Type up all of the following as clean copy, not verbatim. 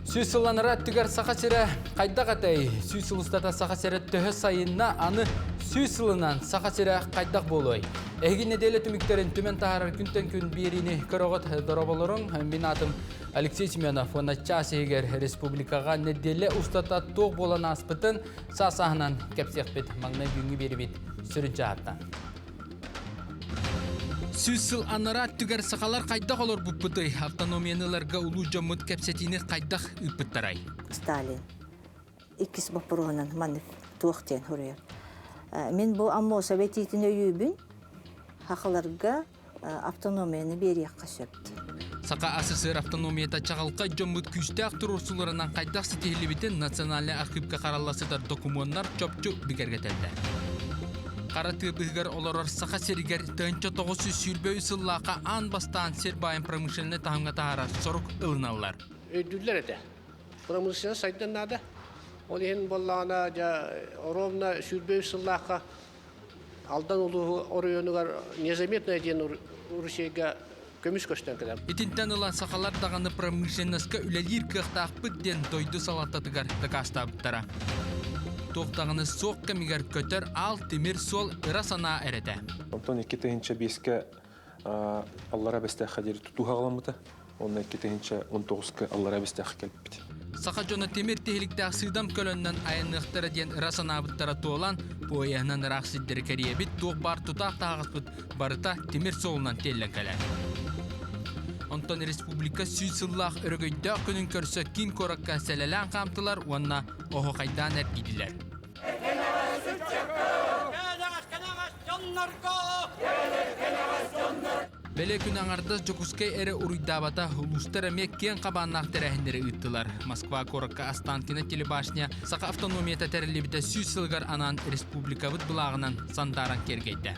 Сүүс сылланара өттүгэр Саха сирэ хайдах этэй? Сүүс сыл устата Саха сирэ төһө сайынна, аны сүүс сылынан Саха сирэ хайдах буолуой? Эһиги нэдиэлэ түмүктэрин түмэн таһаарар күнтэн күн биэриини көрөҕүт. Дорооболоруҥ, мин аатым Алексей Семенов уонна чаас иһигэр республикаҕа нэдиэлэ устата туох буолан ааспытын саас-сааһынан кэпсиэхпит. Маҥнай бүгүҥҥү биэрибит сүрүн чааһыттан. Сүүс сыл анараа өттүгэр сахалар хайдах олорбуппутуй? Автономияны ыларга улуу дьоммут кэпсэтиини хайдах ыыппыттарай? Сталин иккис боппуруоһунан маннык туох диэн суруйар. Мин бу Аммосов этиитин өйүүбүн. Сахаларга автономияны биэриэххэ сөп. Саха СССР автономията чаҕылхай дьоммут күүстээх туруорсууларынан хайдах ситиһиллибитин Национальнай архыыпка харалла сытар докумуоннар чопчу бигэргэтэллэр. Хара тыа быһыгар олорор Саха сиригэр 1923 сыллаахха аан бастаан сир баайын промышленнай таһымҥа таһаарар сорук ылыналлар. Өйдүүллэр этэ. Промышленность сайдан наада. Ол иһин буоллаҕына, дьэ, ровно 23 сыллаахха Алдан улууһу оройуонугар незаметное диэн Русияга көмүс көстөн кэлэр. Итинтэн ыла сахалар даҕаны промышленноска үлэлиир кыахтаахпыт диэн дойду салалтатыгар дакаастаабыттара. Туох даҕаны суох кэмигэр көтөр аал тимир суол ыра санаа эрэтэ. Онтон 2005-кэ аллара Бэстээххэ диэри тутуу хаҕаламмыта. Онно 2019-ка аллара Бэстээххэ кэлбит. Саха дьоно тимир тиһиликтээх сыыдам көлөннөн айанныахтара диэн ыра санаабыттара туолан, поеһынан ыраах сирдэри кэрийэбит, туох баар тутаах таһаҕаспыт барыта тимир суолунан тиэллэн кэлэр. Онтон республика сүүс сыллаах өрөгөйдөөх күнүн көрсө киин куоракка сэлэлээн хаамтылар уонна оһуохайдаан эргийдилэр. Бэлиэ күн аҥардас Дьокуускай эрэ уруйдаабата, улуустар эмиэ киэҥ хабааннаах тэрээһиннэри ыыттылар. Москва куоракка Останкино телебашня Саха автономията тэриллибитэ сүүс сылыгар анаан республикабыт былааҕынан сандааран киэргэйдэ.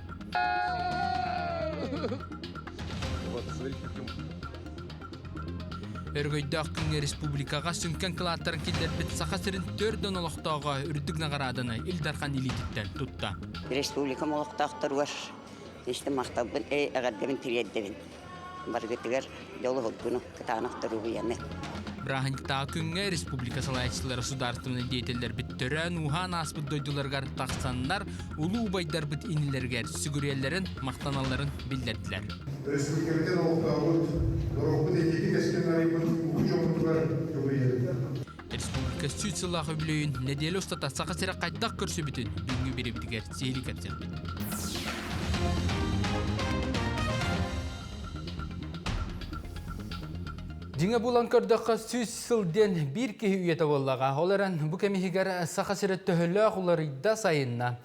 Өрөгөйдөөх күҥҥэ республикаҕа сүҥкэн кылааттарын киллэрбит Саха сирин төрт дьон олохтооҕо үрдүк наҕарааданы Ил Дархан илиититтэн тутта. Республикам олохтоохторугар истин махталбын, эҕэрдэбин тириэрдэбин. Барыгытыгар дьолу-соргуну, кытаанах доруобуйаны. Бырааһынньыктааҕы күҥҥэ республика салайааччылара судаарыстыбаннай деятеллэрбит төрөөн-ууһаан ааспыт дойдуларыгар тахсаннар улуу убайдарбыт иннилэригэр сүгүрүйэллэрин, махтаналларын биллэрдилэр. Өрөспүүбүлүкэбитин олохтообут, норуоппут инники кэскилин арыйбыт улуу дьоммутугар дьулуйабыт. Республика сүүс сыллаах үбүлүөйүн нэдиэлэ устата Саха сирэ хайдах көрсүбүтүн бүгүҥҥү бириэбитигэр сиһилии кэпсэппит. Дьиҥэ булан көрдөххө, сүүс сыл диэн биир киһи үйэтэ буоллаҕа. Ол эрэн бу кэм иһигэр Саха сирэ төһөлөөх уларыйда, сайынна.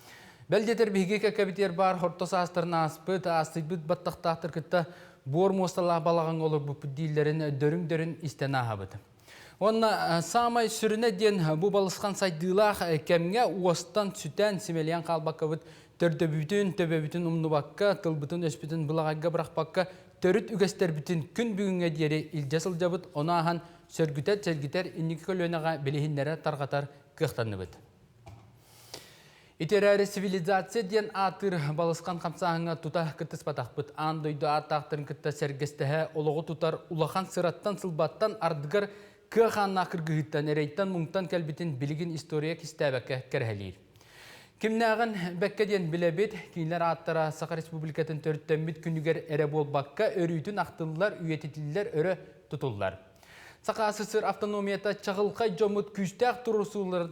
Бэл диэтэр биһиги кэккэбитигэр баар орто саастарын ааспыт, аастыйбыт баттахтаахтар кытта буор муосталаах балаҕаҥҥа олорбуппут дииллэрин дөрүҥ-дөрүн истэн ааһабыт. Уонна саамай сүрүнэ диэн бу балысхан сайдыылаах кэмҥэ уостан сүтэн симэлийэн хаалбаккабыт төрдөбүтүн, төбөбүтүн умнубакка, тылбытын-өспүтүн былаҕайга бырахпакка төрүт үгэстэрбитин күн бүгүҥҥэ диэри илдьэ сылдьабыт, ону ааһан сөргүтэр-сэргитэр инники көлүөнэҕэ билиһиннэрэ тарҕатар кыахтанныбыт. Ити эрээри цивилизация диэн ааттыыр балысхан хамсааһыҥҥа тута кыттыспатахпыт. Аан дойду ааттаахтарын кытта сэргэстэһэ олоҕу тутар улахан сыраттан-сылбаттан ардыгар кыа хааннаах кыргыһыыттан, эрэйтэн-муҥтан кэлбитин билигин история кистээбэккэ кэрэһэлиир. Кимнээҕин бэккэ диэн билэбит, кинилэр ааттара Саха Республикатын төрүттэммит күнүгэр эрэ буолбакка, өрүүтүн ахтыллар, үйэтитиллэр, өрө тутуллар. Саха СССР автономията чаҕылхай дьоммут күүстээх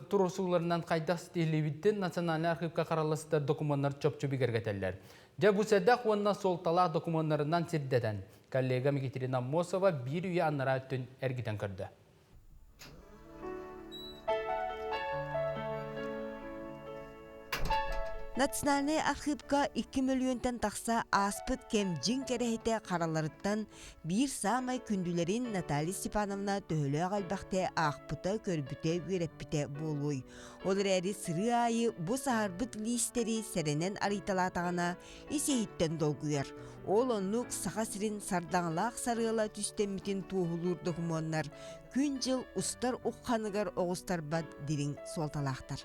туруорсууларынан хайдах ситиһиллибитин Национальнай архыыпка харалла сытар докумуоннар чопчу бигэргэтэллэр. Дьэ бу сэдэх уонна суолталаах докумуоннарынан сирдэтэн, коллегам Екатерина Аммосова биир үйэ анараа өттүн эргитэн көрдө. Национальнай архыыпка 2 мөлүйүөнтэн тахса ааспыт кэм дьиҥ кэрэһитэ хараларыттан биир саамай күндүлэрин Наталья Степановна төһөлөөх элбэхтэ аахпыта, көрбүтэ, үөрэппитэ буолуой. Ол эрээри сырыы аайы бу саһарбыт лиистэри сэрэнэн арыйталаатаҕына ис-иһиттэн долгуйар. Ол оннук Саха сирин сардаҥалаах сарыала түстэммитин туоһулуур докумуоннар күн-дьыл устар ухханыгар оҕустарбат дириҥ суолталаахтар.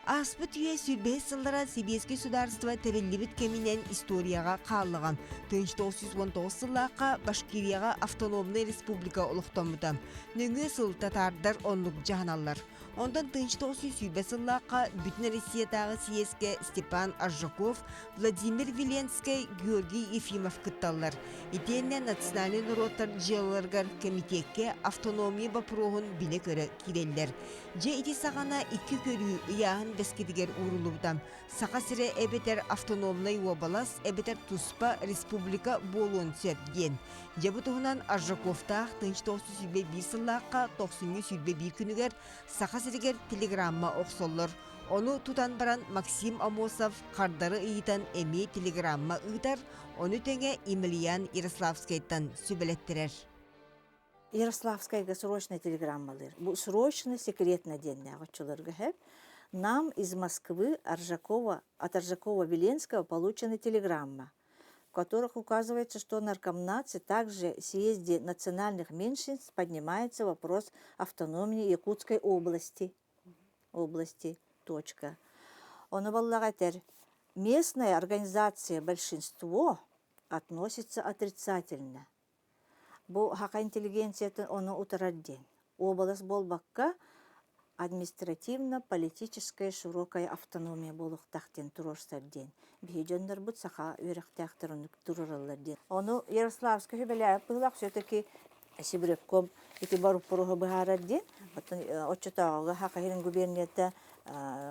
Ааспыт үйэ сүүрбэһис сыллара Сэбиэскэй судаарыстыба тэриллибит кэминэн историяҕа хааллаҕа. 1919 сыллаахха Башкирияҕа автономнай республика олохтоммута. Нөҥүө сыл татаардар оннук дьаһаналлар. Онтон 1920 сыллаахха Бүтүн Россиятааҕы съезкэ Степан Аржаков, Владимир Виленскэй, Георгий Ефимов кытталлар. Итиэннэ национальнай норуоттар дьыалаларыгар кэмитиэккэ автономия боппуруоһун билэ-көрө киирэллэр. Дьэ ити саҕана икки көрүү ыйааһын бэскитигэр ууруллубута. Саха сирэ эбэтэр автономнай уобалас эбэтэр туспа республика буолуон сөп диэн. Дьэ бу туһунан Аржаковтаах 1921 сыллаахха тохсунньу 21 күнүгэр Саха сиригэр телеграмма охсоллор. Ону тутан баран Максим Амосов хардары ыйытан эмиэ телеграмма ыытар, ону тэҥэ Емельян Ярославскайтан сүбэлэттэрэр. Ярославскайга срочно телеграммалыыр. Бу срочно секретно диэннээх оччолорго сөп. Нам из Москвы Аржакова, от Аржакова-Веленского получена телеграмма, в которых указывается, что наркомнации также в съезде национальных меньшинств поднимается вопрос автономии Якутской области. Области. Точка. Ону баллаҕа этэр, местная организация большинство относится отрицательно. Бу саха интеллигенциятын ону утарар диэн. Уобалас буолбакка, административно-политическая широкая автономия буолуохтаах диэн туруорсар диэн. Биһи дьоннорбут саха үөрэхтээхтэр оннук туруораллар диэн. Ону Ярославскай сүбэлээбит быһыылаах все-таки Сибиряком ити боппуруоһу быһаарар диэн. Оттон оччотооҕуга Саха сирин губернията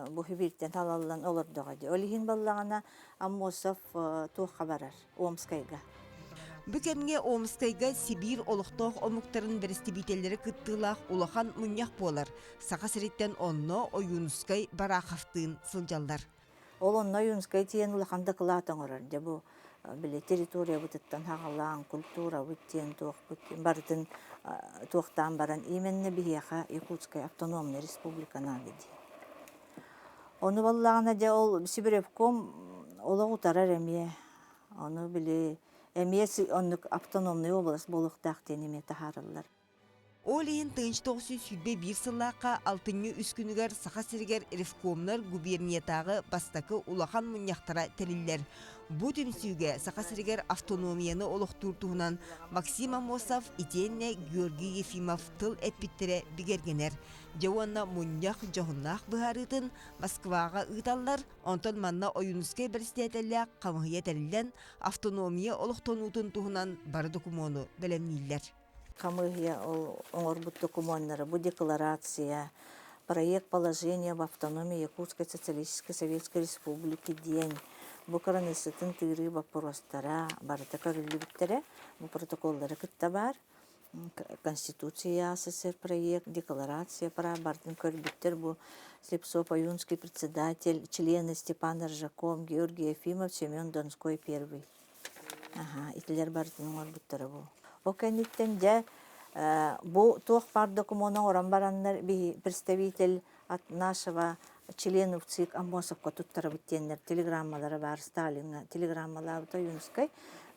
бу Сибииртэн талаллан олордоҕо дии. Ол иһин буоллаҕына Аммосов туохха барар? Омскайга. Бу кэмҥэ Омскайга Сибиир олохтоох омуктарын бэрэстэбиитэллэрэ кыттыылаах улахан мунньах буолар. Саха сириттэн онно Ойуунускай Бараховтыын сылдьаллар. Ол онно Ойуунускай тиийэн улахан дакылаат оҥорор. Дьэ бу били территориябытыттан саҕалаан, культурабыт диэн туохпут барытын туохтаан баран именно биһиэхэ Якутская автономная республика надо диэн. Ону буоллаҕына дьэ ол Сибиревком олох утарар эмиэ. Ону били эмиэ оннук автономнай уобалас буолуохтаах диэн эмиэ таһаараллар. Ол иһин 1921 сыллаахха алтынньы үс күнүгэр Саха сиригэр ревкомнар губерниятааҕы бастакы улахан мунньахтара тэриллэр. Бу түмсүүгэ Саха сиригэр автономияны олохтуур туһунан Максим Аммосов итиэннэ Георгий Ефимов тыл эппиттэрэ бигэргэнэр. Дьэ уонна мунньах дьоһуннаах быһаарыытын Москваҕа ыыталлар, онтон манна Ойуунускай бэрэссэдээтэллээх хамыыһыйа тэриллэн, автономия олохтонуутун туһунан бары докумуону бэлэмнииллэр. Хамыыһыйа ол оҥорбут докумуоннара бу декларация, проект положения об автономии Якутской Социалистической Советской Республики диэн бу кыраныыссатын тыырыы боппуруостара барыта көрүллүбүттэрэ, бу протоколлары кытта баар. Конституция СССР проект, декларация прав бардын көрбүттэр бу Слепцов Ойунский председатель, члены Степан Аржаков, Георгий Ефимов, Семен Донской первый. Аха, итилер бардын оҥорбуттара бу. Ол кэнниттэн дьэ бу туох баар докумуону оҥорон бараннар представитель от нашего членов ЦИК Аммосовка туттарабыт диэннэр телеграммалара баар Сталиҥҥа телеграммалаабыта Ойуунускай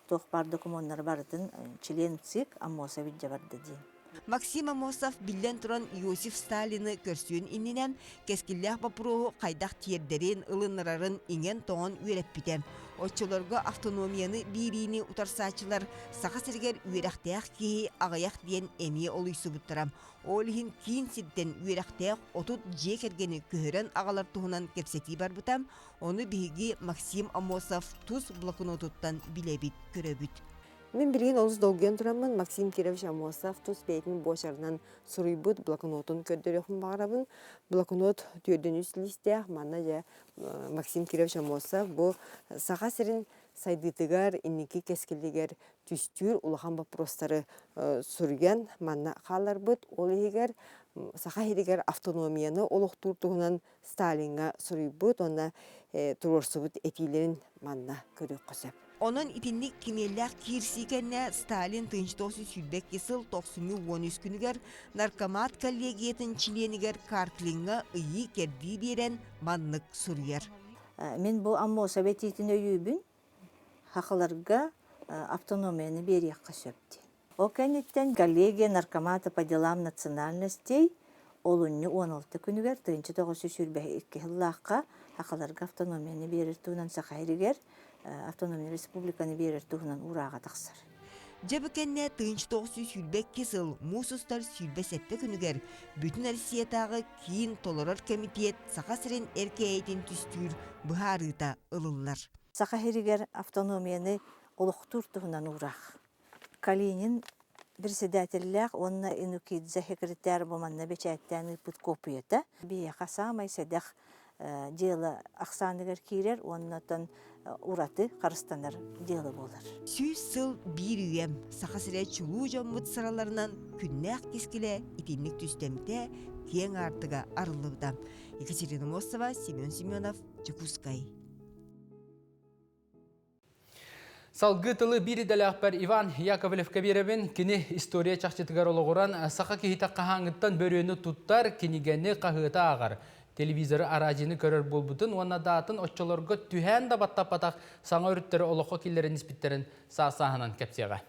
туох баар докумуоннары барытын член ЦИК Аммосов илдьэ барда диэн. Максим Аммосов биллэн туран Иосиф Сталины көрсүөн иннинэн кэскиллээх боппуруоһу хайдах тиэрдэрин, ылыннарарын иҥэн-тоҥон үөрэппитэ. Оччолорго автономияны биэриини утарсааччылар Саха сиригэр үөрэхтээх киһи аҕыйах диэн эмиэ олуйсубуттара. Ол иһин киин сиртэн үөрэхтээх 30 дьиэ кэргэни көһөрөн аҕалар туһунан кэпсэтии барбыта. Ону биһиги Максим Аммосов тус блокнотуттан билэбит, көрөбүт. Мин билигин олус долгуйан тураммын Максим Кирович Аммосов тус бэйэтин буочарынан суруйбут блокнотун көрдөрүөхпүн баҕарабын. Блокнот түөрдүн үс лиистээх. Манна дьэ Максим Кирович Аммосов бу Саха сирин сайдыытыгар, инники кэскилигэр түстүүр улахан боппуруостары суруйан манна хаалларбыт. Ол иһигэр Саха сиригэр автономияны олохтуур туһунан Сталиҥҥа суруйбут уонна туруорсубут этиилэрин манна көрүөххэ сөп. Онон итинник кимиэллээх киирсии кэннэ Сталин 1922 сыл тохсунньу 13 күнүгэр наркомат коллегиятын чилиэнигэр Карклиҥҥа ыйыы-кэрдии биэрэн маннык суруйар. Мин бу Аммосов этиитин өйүүбүн. Сахаларга автономияны биэриэххэ сөп диэн. Ол кэнниттэн коллегия наркомата по делам национальностей Олунньу 16 күнүгэр 1922 сыллаахха сахаларга автономияны биэрэр туһунан Саха сиригэр автономия республиканы биэрэр туһунан уурааҕа тахсар. Дьэ бу кэннэ 1922 сыл муус устар 27 күнүгэр Бүтүн Россиятааҕы Киин толорор кэмитиэт Саха сирин эркээйитин түстүүр быһаарыыта ылыллар. Саха сиригэр автономияны олохтуур туһунан уураах. Калинин председателлээх уонна Инукидзе секретарь бу манна бэчээттээн ыыппыт куоппуйата биһиэхэ саамай сэдэх дьыала ахсааныгар киирэр уонна оттон ураты харыстанар дьыала буолар. 100 сыл биир үйэм Саха сирэ чулуу дьоммут сыраларынан күннээх кискилэ итинник түстэмтэ киэҥ аартыга арыллыбыта. Екатерина Мостова, Семен Семенов, Дьокуускай. Салгыы тылы биир идэлээхпэр Иван Яковлевка биэрэбин. Кини история чахчытыгар олоҕуран, саха киһитэ хаһааҥҥыттан бөрүөнү туттар, кинигэни, хаһыаты ааҕар, телевизоры, араадьыйаны көрөр буолбутун уонна даатын оччолорго түһээн да баттаппатах саҥа өрүттэри олоххо киллэрэн испиттэрин саас-сааһынан кэпсиэҕэ.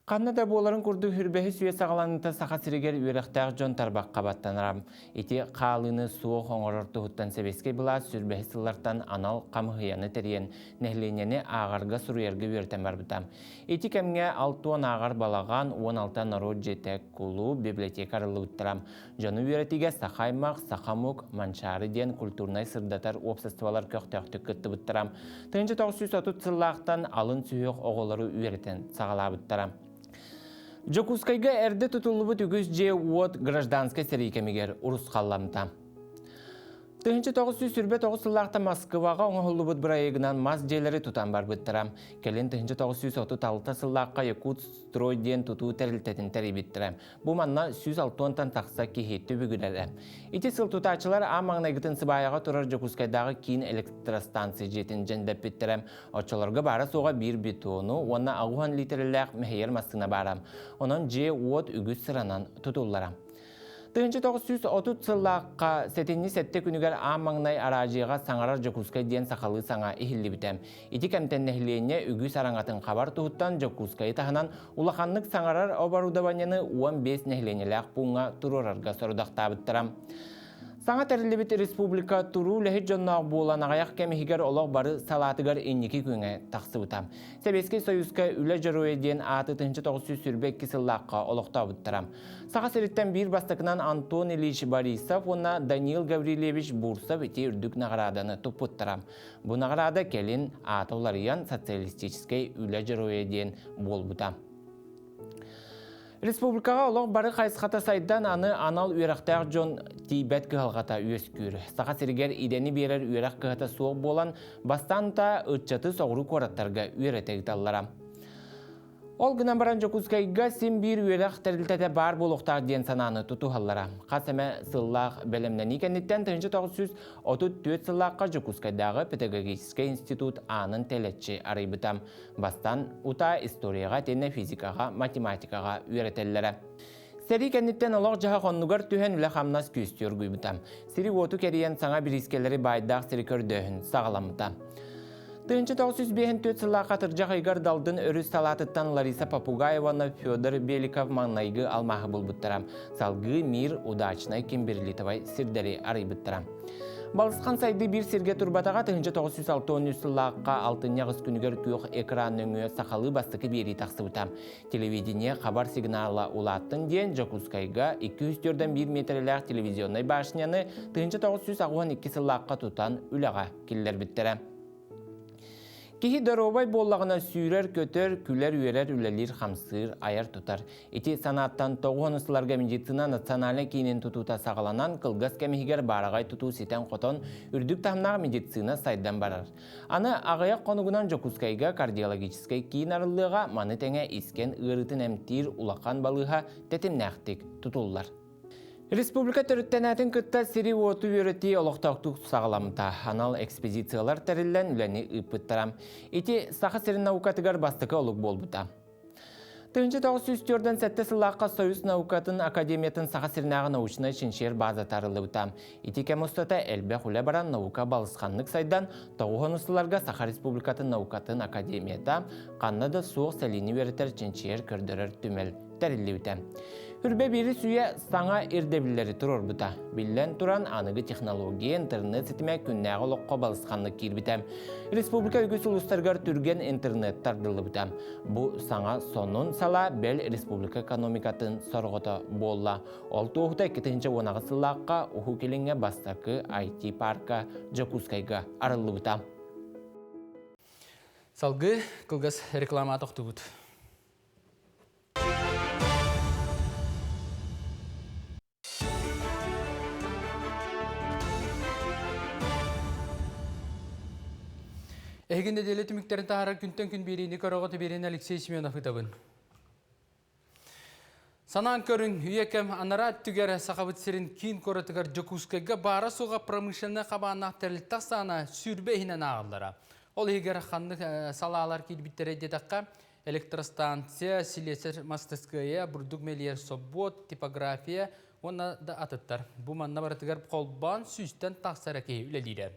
Ханна да буоларын курдук Хүрбэһи сүө саҕаланыыта Саха сиригэр үөрэхтээх дьон тарбахха баттанара. Ити хаалыыны суох оҥорор туһуттан сэбиэскэй былаас сүрбэһи сыллартан анал хамыһыйаны тэрийэн нэһилиэнньэни ааҕарга-суруйарга үөрэтэн барбыта. Ити кэмҥэ 60 ааҕар балаҕан, 16 норуот дьиэтэ, кулууп, библиотека арыллыбыттара. Дьону үөрэтиигэ Саха аймах, Саха омук, Манчаары диэн культурнай-сырдатар уопсастыбалар көхтөөхтүк кыттыбыттара. 1930 сыллаахтан алын сүһүөх оҕолору үөрэтэн саҕалаабыттара. Дьокуускайга эрдэ тутуллубут үгүс дьиэ-уот гражданскай сэрии кэмигэр урусхалламмыта. 1929 сыллаахта Москваҕа оҥоһуллубут бырайыагынан мас дьиэлэри тутан барбыттара. Кэлин 1936 сыллаахха Якутстрой диэн тутуу тэрилтэтин тэрийбиттэрэ. Бу манна 160-тан тахса киһи түбүгүрэрэ. Ити сыл тутааччылар аан маҥнайгытын сыбаайаҕа турар Дьокуускайдааҕы киин электростанция дьиэтин дьэндэппиттэрэ. Оччолорго баара-суоҕа биир бетону уонна 60 литрэлээх мэһийэр массыына баара. Онон дьиэ-уот үгүс сыранан тутуллара. 1930 сыллаахха сэтинньи сэттэ күнүгэр аан маҥнай араадьыйаҕа саҥарар Дьокуускай диэн сахалыы саҥа иһиллибитэ. Ити кэмтэн нэһилиэнньэ үгүс араҥатын хабар туһуттан Дьокуускайы таһынан улаханнык саҥарар оборудованиены 15 нэһилиэнньэлээх пууҥҥа туруорарга сорудахтаабыттара. Саҥа тэриллибит республика туруу үлэһит дьонноох буолан аҕыйах кэм иһигэр олох бары салаатыгар инники күҥҥэ тахсыбыта. Сэбиэскэй Союзка Үлэ Дьоруойа диэн ааты 1922 сыллаахха олохтообуттара. Саха сириттэн биир бастакынан Антон Ильич Борисов уонна Даниил Гаврильевич Бурсов ити үрдүк наҕарааданы туппуттара. Бу наҕараада кэлин аата уларыйан социалистическай үлэ дьоруойа диэн буолбута. Республикаҕа олох бары хайысхата сайдан аны анал үөрэхтээх дьон тиийбэт кыһалҕата үөскүүр. Саха сиригэр идэни биэрэр үөрэх кыһата суох буолан, бастаан да ыччаты соҕуруу куораттарга үөрэтэ ыыталлара. Ол гынан баран Дьокуускайга син биир үөрэх тэрилтэтэ баар буолуохтаах диэн санааны тутуһаллара. Хас эмэ сыллаах бэлэмнэнии кэнниттэн 1934 сыллаахха Дьокуускайдааҕы педагогическай институт аанын тэлэччи арыйбыта. Бастаан утаа историяҕа итиэннэ физикаҕа, математикаҕа үөрэтэллэрэ. Сэрии кэнниттэн олох-дьаһах оннугар түһэн үлэ-хамнас күөстүү оргуйбута. Сири-уоту кэрийэн саҥа бириискэлэри баайдаах сири көрдөөһүн саҕаламмыта. 1954 сыллаахха атырдьах ыйыгар Далдын өрүс салаатыттан Лариса Попугаева уонна Федор Беликов маҥнайгы алмааһы булбуттара. Салгыы Мир, Удачнай, Кимберлитовай сирдэри арыйбыттара. Балысхан сайдыы биир сиргэ турбатаҕа 1963 сыллаахха алтынньы аҕыс күнүгэр күөх экран нөҥүө сахалыы бастакы биэрии тахсыбыта. Телевидение хабар сигнала улааттын диэн Дьокуускайга 204 миэтэрэлээх телевизионнай башняны 1982 сыллаахха тутан үлэҕэ киллэрбиттэрэ. Киһи доруобай буоллаҕына сүүрэр-көтөр, күлэр-үөрэр, үлэлиир-хамсыыр, айар-тутар. Ити санааттан тоҕус сылларга медицина национальнай киинин тутуута саҕаланан, кылгас кэм иһигэр баараҕай тутуу ситэн-хотон, үрдүк таһымнаах медицина сайдан барар. Аны аҕыйах хонугунан Дьокуускайга кардиологическай киин арыллыаҕа, маны тэҥэ искэн ыарыытын эмтиир улахан балыыһа тэтимнээхтик тутуллар. Республика төрүттэнээтин кытта сири-уоту үөрэтии олохтоохтук саҕаламмыта. Анал экспедициялар тэриллэн үлэни ыыппыттара. Ити Саха сирин наукатыгар бастакы олук буолбута. 1947 сыллаахха Союз наукатын академиятын Саха сиринээҕи научнай чинчийэр базата арыллыбыта. Ити кэм устата элбэх үлэ баран наука балысханнык сайдан, тоҕуһун сылларга Саха Республикатын наукатын академията ханна да суох сэлиини үөрэтэр чинчийэр көрдөрөр түмэл тэриллибитэ. Хүрбэ бири сүйэ саҥа ирдэбиллэри туруорбута. Биллэн туран, аныгы технология интернет ситимэ күннээҕи олоххо балысханнык киирбитэ. Республика үгүс улуустарыгар түргэн интернет тардыллыбыта. Бу саҥа сонун салаа бэл республика экономикатын сорҕото буолла. Ол туоһута 2018 сыллаахха Уһук Илиҥҥэ бастакы IT-парка Дьокуускайга арыллыбыта. Салгыы кылгас реклама тохтубут. Эһиги нэдиэлэ түмүктэрин таһаарар күнтэн күн биэриини көрөҕүт биэриини Алексей Семенов ыытабын. Санаан көрүҥ, үйэ кэм анараа өттүгэр Сахабыт сирин киин куоратыгар Дьокуускайга баара-суоҕа промышленнай хабааннаах тэрилтэ ахсаана 20 иһинэн ааҕыллара. Ол иһигэр ханнык салаалар киирбиттэрэ диэтэххэ, электростанция, силиэсэр мастыскыайа, бурдук мэлийэр собуот, типография уонна да атыттар. Бу манна барытыгар холбоон сүүстэн тахса эрэ киһи үлэлиирэ.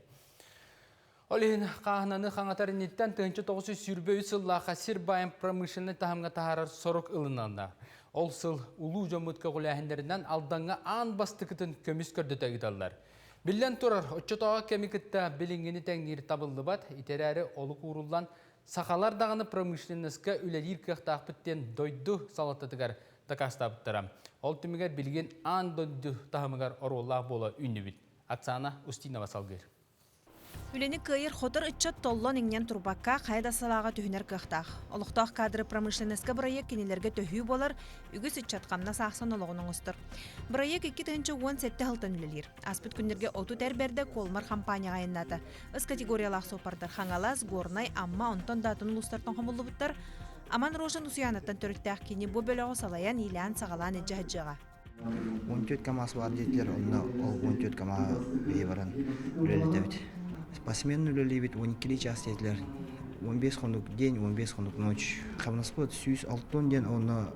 Ол иһин хааһынаны хаҥатар инниттэн 1923 сыллаахха сир баайын промышленнай таһымҥа таһаарар сорук ылынылынна. Ол сыл улуу дьоммут көҕүлээһиннэринэн Алдаҥҥа аан бастакытын көмүс көрдөтө ыыталлар. Биллэн турар, оччотооҕу кэми кытта билиҥҥини тэҥниир табыллыбат, ити эрээри олук ууруллан Сахалар даҕаны промышленноска үлэлиир кыахтаахпыт диэн дойду салалтатыгар дакаастаабыттара. Ол түмүгэр билигин аан дойду таһымыгар оруоллаах буола үүннүбүт. Оксана Устинова салгыыр. Үлэни кыайар-хотор ыччат толлон-иҥнэн турбакка, хайа да салааҕа түһүнэр кыахтаах. Олохтоох кадры промышленноска бырайыак кинилэргэ төһүү буолар, үгүс ыччат хамнас аахсан олоҕун оҥостор. Бырайыак 2017 сылтан үлэлиир. Ааспыт күннэргэ 30 эр бэрдэ Колмар хампаанньаҕа айаннаата. Ыс категориялаах суоппардар Хаҥалас, Горнай, Амма, онтон да атын улуустартан хомуллубуттар. Аман Рожин Усуйаанаттан төрүттээх кини бу бөлөҕү салайан, иилээн-саҕалаан илдьэ сылдьыаҕа. 14 КАМАЗ баар диэтилэр, онно ол 14 КАМАЗ биһи баран үлэлэтэбит. Посменно үлэлиибит, 12 час диэтилэр. 15 хонук день, 15 хонук ночь. Хамнаспыт 160 диэн, онно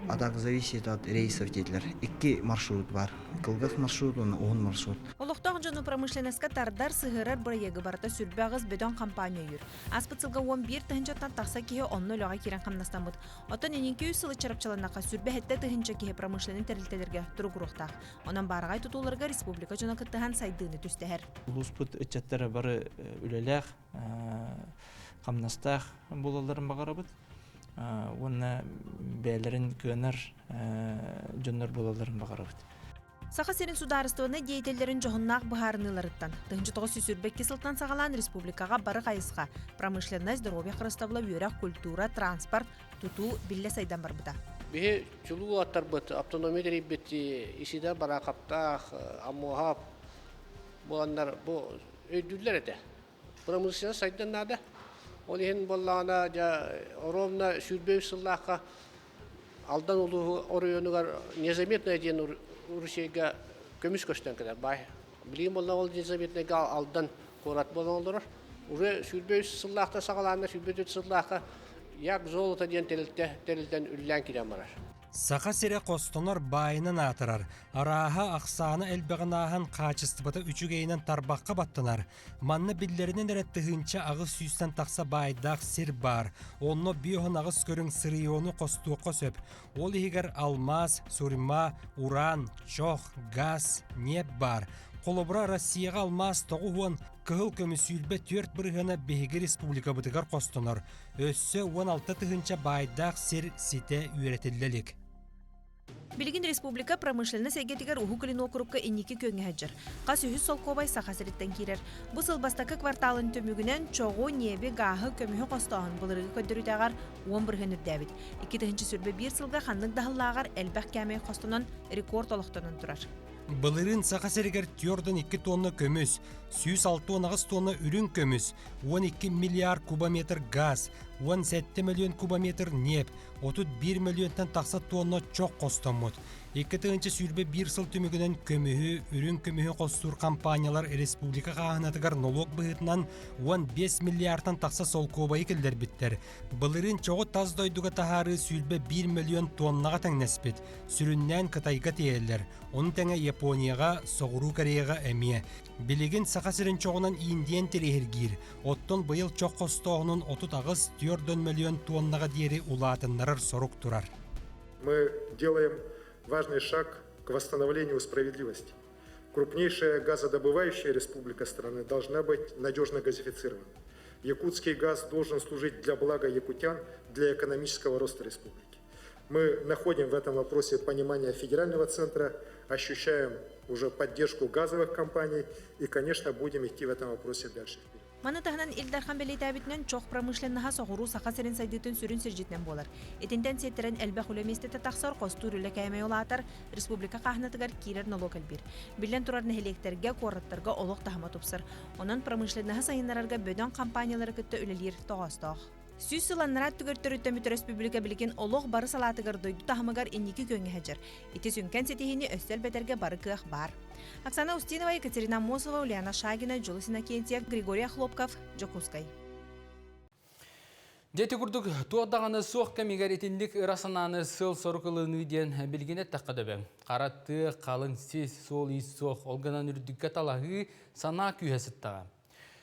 а так зависит от рейсов диэтилэр. Икки маршрут бар. Кылгас маршрут уонна уһун маршрут. Олохтоох дьону промышленноска тардар, сыһыарар бырайыагы барыта сүрбэ аҕыс бөдөҥ хампаанньа өйүүр. Ааспыт сылга 11 тыһыынчаттан тахса киһи онно үлэҕэ киирэн хамнастаммыт. Оттон инники үс сылы чарапчыланнахха сүрбэ 7 тыһыынча киһи промышленнай тэрилтэлэргэ туругуруохтаах. Онон баараҕай тутууларга республика дьоно кыттыһан сайдыыны түстэһэр. Улууспут ыччаттара бары үлэлээх, хамнастаах буолалларын баҕарабыт. Уонна бэйэлэрин кыанар дьоннор буолалларын баҕарабыт. Саха сирин судаарыстыбаннай деятеллэрин дьоһуннаах быһаарыныыларыттан 1922 сылтан саҕалаан республикаҕа бары хайысха промышленность, здоровье харыстабыла, үөрэх, культура, транспорт, тутуу биллэ сайдан барбыта. Биһи чулуу аттарбыт, автономия тэрийбит Исида Бараахаптаах, Аммуоһап буоланнар бу өйдүүллэр этэ. Промышленность сайдан наада. Ол иһин буоллаҕына, дьэ, ровно 23 сыллаахха Алдан улууһу оройуонугар Незаметное диэн Русияга көмүс көстөн кэлэр баай. Билигин буолла ол Незаметныйга Алдан куорат буолан олорор. Уже 23 сыллаахта саҕалаанна 24 сыллаахха Як золото диэн тэрилтэ тэрилтэн үллээн киирэн барар. Саха сирэ хостонор баайынан аатырар. Арааһа, ахсаана элбэҕин ааһан хаачыстыбата үчүгэйинэн тарбахха баттанар. Манна биллэринэн эрэ 1800-тэн тахса баайдаах сир баар. Онно 58 көрүҥ сырьену хостуохха сөп. Ол иһигэр алмаас, сурьма, уран, чох, газ, ньиэп баар. Холобура, Россияҕа алмаас 90, кыһыл көмүс 24 бырыһыана биһиги республикабытыгар хостонор. Өссө 16 тыһыынча баайдаах сир ситэ үөрэтиллэ илик. Билигин республика промышленность эйгэтигэр Уһук Илин уокурукка инники күөҥҥэ сылдьар. Хас үһүс солкуобай Саха сириттэн киирэр. Бу сыл бастакы кварталын түмүгүнэн чоҕу, ньиэби, гааһы, көмүһү хостооһун былырыыгы көрдөрүүтээҕэр 10% үрдээбит. 2021 сылга ханнык да сыллааҕар элбэх кээмэй хостонон рекорд олохтонон турар. Былырыын Саха сиригэр 4,2 тонна көмүс, 168 тонна үрүҥ көмүс, 12 миллиард кубометр газ, 17 миллион кубометр ньиэп, 31 мөлүйүөнтэн тахса тонна чох хостоммут. 2021 сыл түмүгүнэн көмүһү, үрүҥ көмүһү хостуур компаниялар республика хааһынатыгар нолуок быһыытынан 15 миллиардтан тахса солкуобайы киллэрбиттэр. Былырыын чоҕу тас дойдуга таһаарыы 21 мөлүйүөн тоннаҕа тэҥнэспит. Сүрүннээн Кытайга тиэйэллэр. Ону тэҥэ Японияҕа, Соҕуруу Кореяҕа эмиэ. Билигин Саха сирин чоҕунан Индиян тириэһиргиир. Оттон быйыл чох хостооһунун 38-4 мөлүйүөн тоннаҕа диэри улаатыннарар сорук турар. Мы делаем важный шаг к восстановлению справедливости. Крупнейшая газодобывающая республика страны должна быть надежно газифицирована. Якутский газ должен служить для блага якутян, для экономического роста республики. Мы находим в этом вопросе понимание федерального центра, ощущаем уже поддержку газовых компаний и, конечно, будем идти в этом вопросе дальше вперед. Маны таһынан Ил Дархан бэлиэтээбитинэн чох промышленноһа соҕуруу Саха сирин сайдыытын сүрүн сирдьитинэн буолар. Итинтэн сиэттэрэн элбэх үлэ миэстэтэ тахсар, хостуур үлэ кээмэйэ улаатар, республика хааһынатыгар киирэр нолуок элбиир. Биллэн турар нэһилиэктэргэ, куораттарга олох таһыма тупсар. Онон промышленноһы сайыннарарга бөдөҥ компаниялары кытта үлэлиир тоҕоостоох. 100 сыл анараа өттүгэр төрүттэммит өрөспүүбүлүкэ билигин олох бары салаатыгар дойду таһымыгар инники күөҥҥэ сылдьар. Ити сүҥкэн ситиһиини өссө элбэтэргэ бары кыах баар. Оксана Устинова, Екатерина Аммосова, Ульяна Шагина, Дьулус Иннокентьев, Григорий Охлопков, Дьокуускай. Дьэ ити курдук туох даҕаны суох кэмигэр итинник ыра санааны сыал-сорук ылыныы диэн билигин эттэххэ дөбөҥ. Хара тыа, халыҥ сис, суол-иис суох, ол гынан үрдүккэ талаһыы, санаа күүһэ сыттаҕа.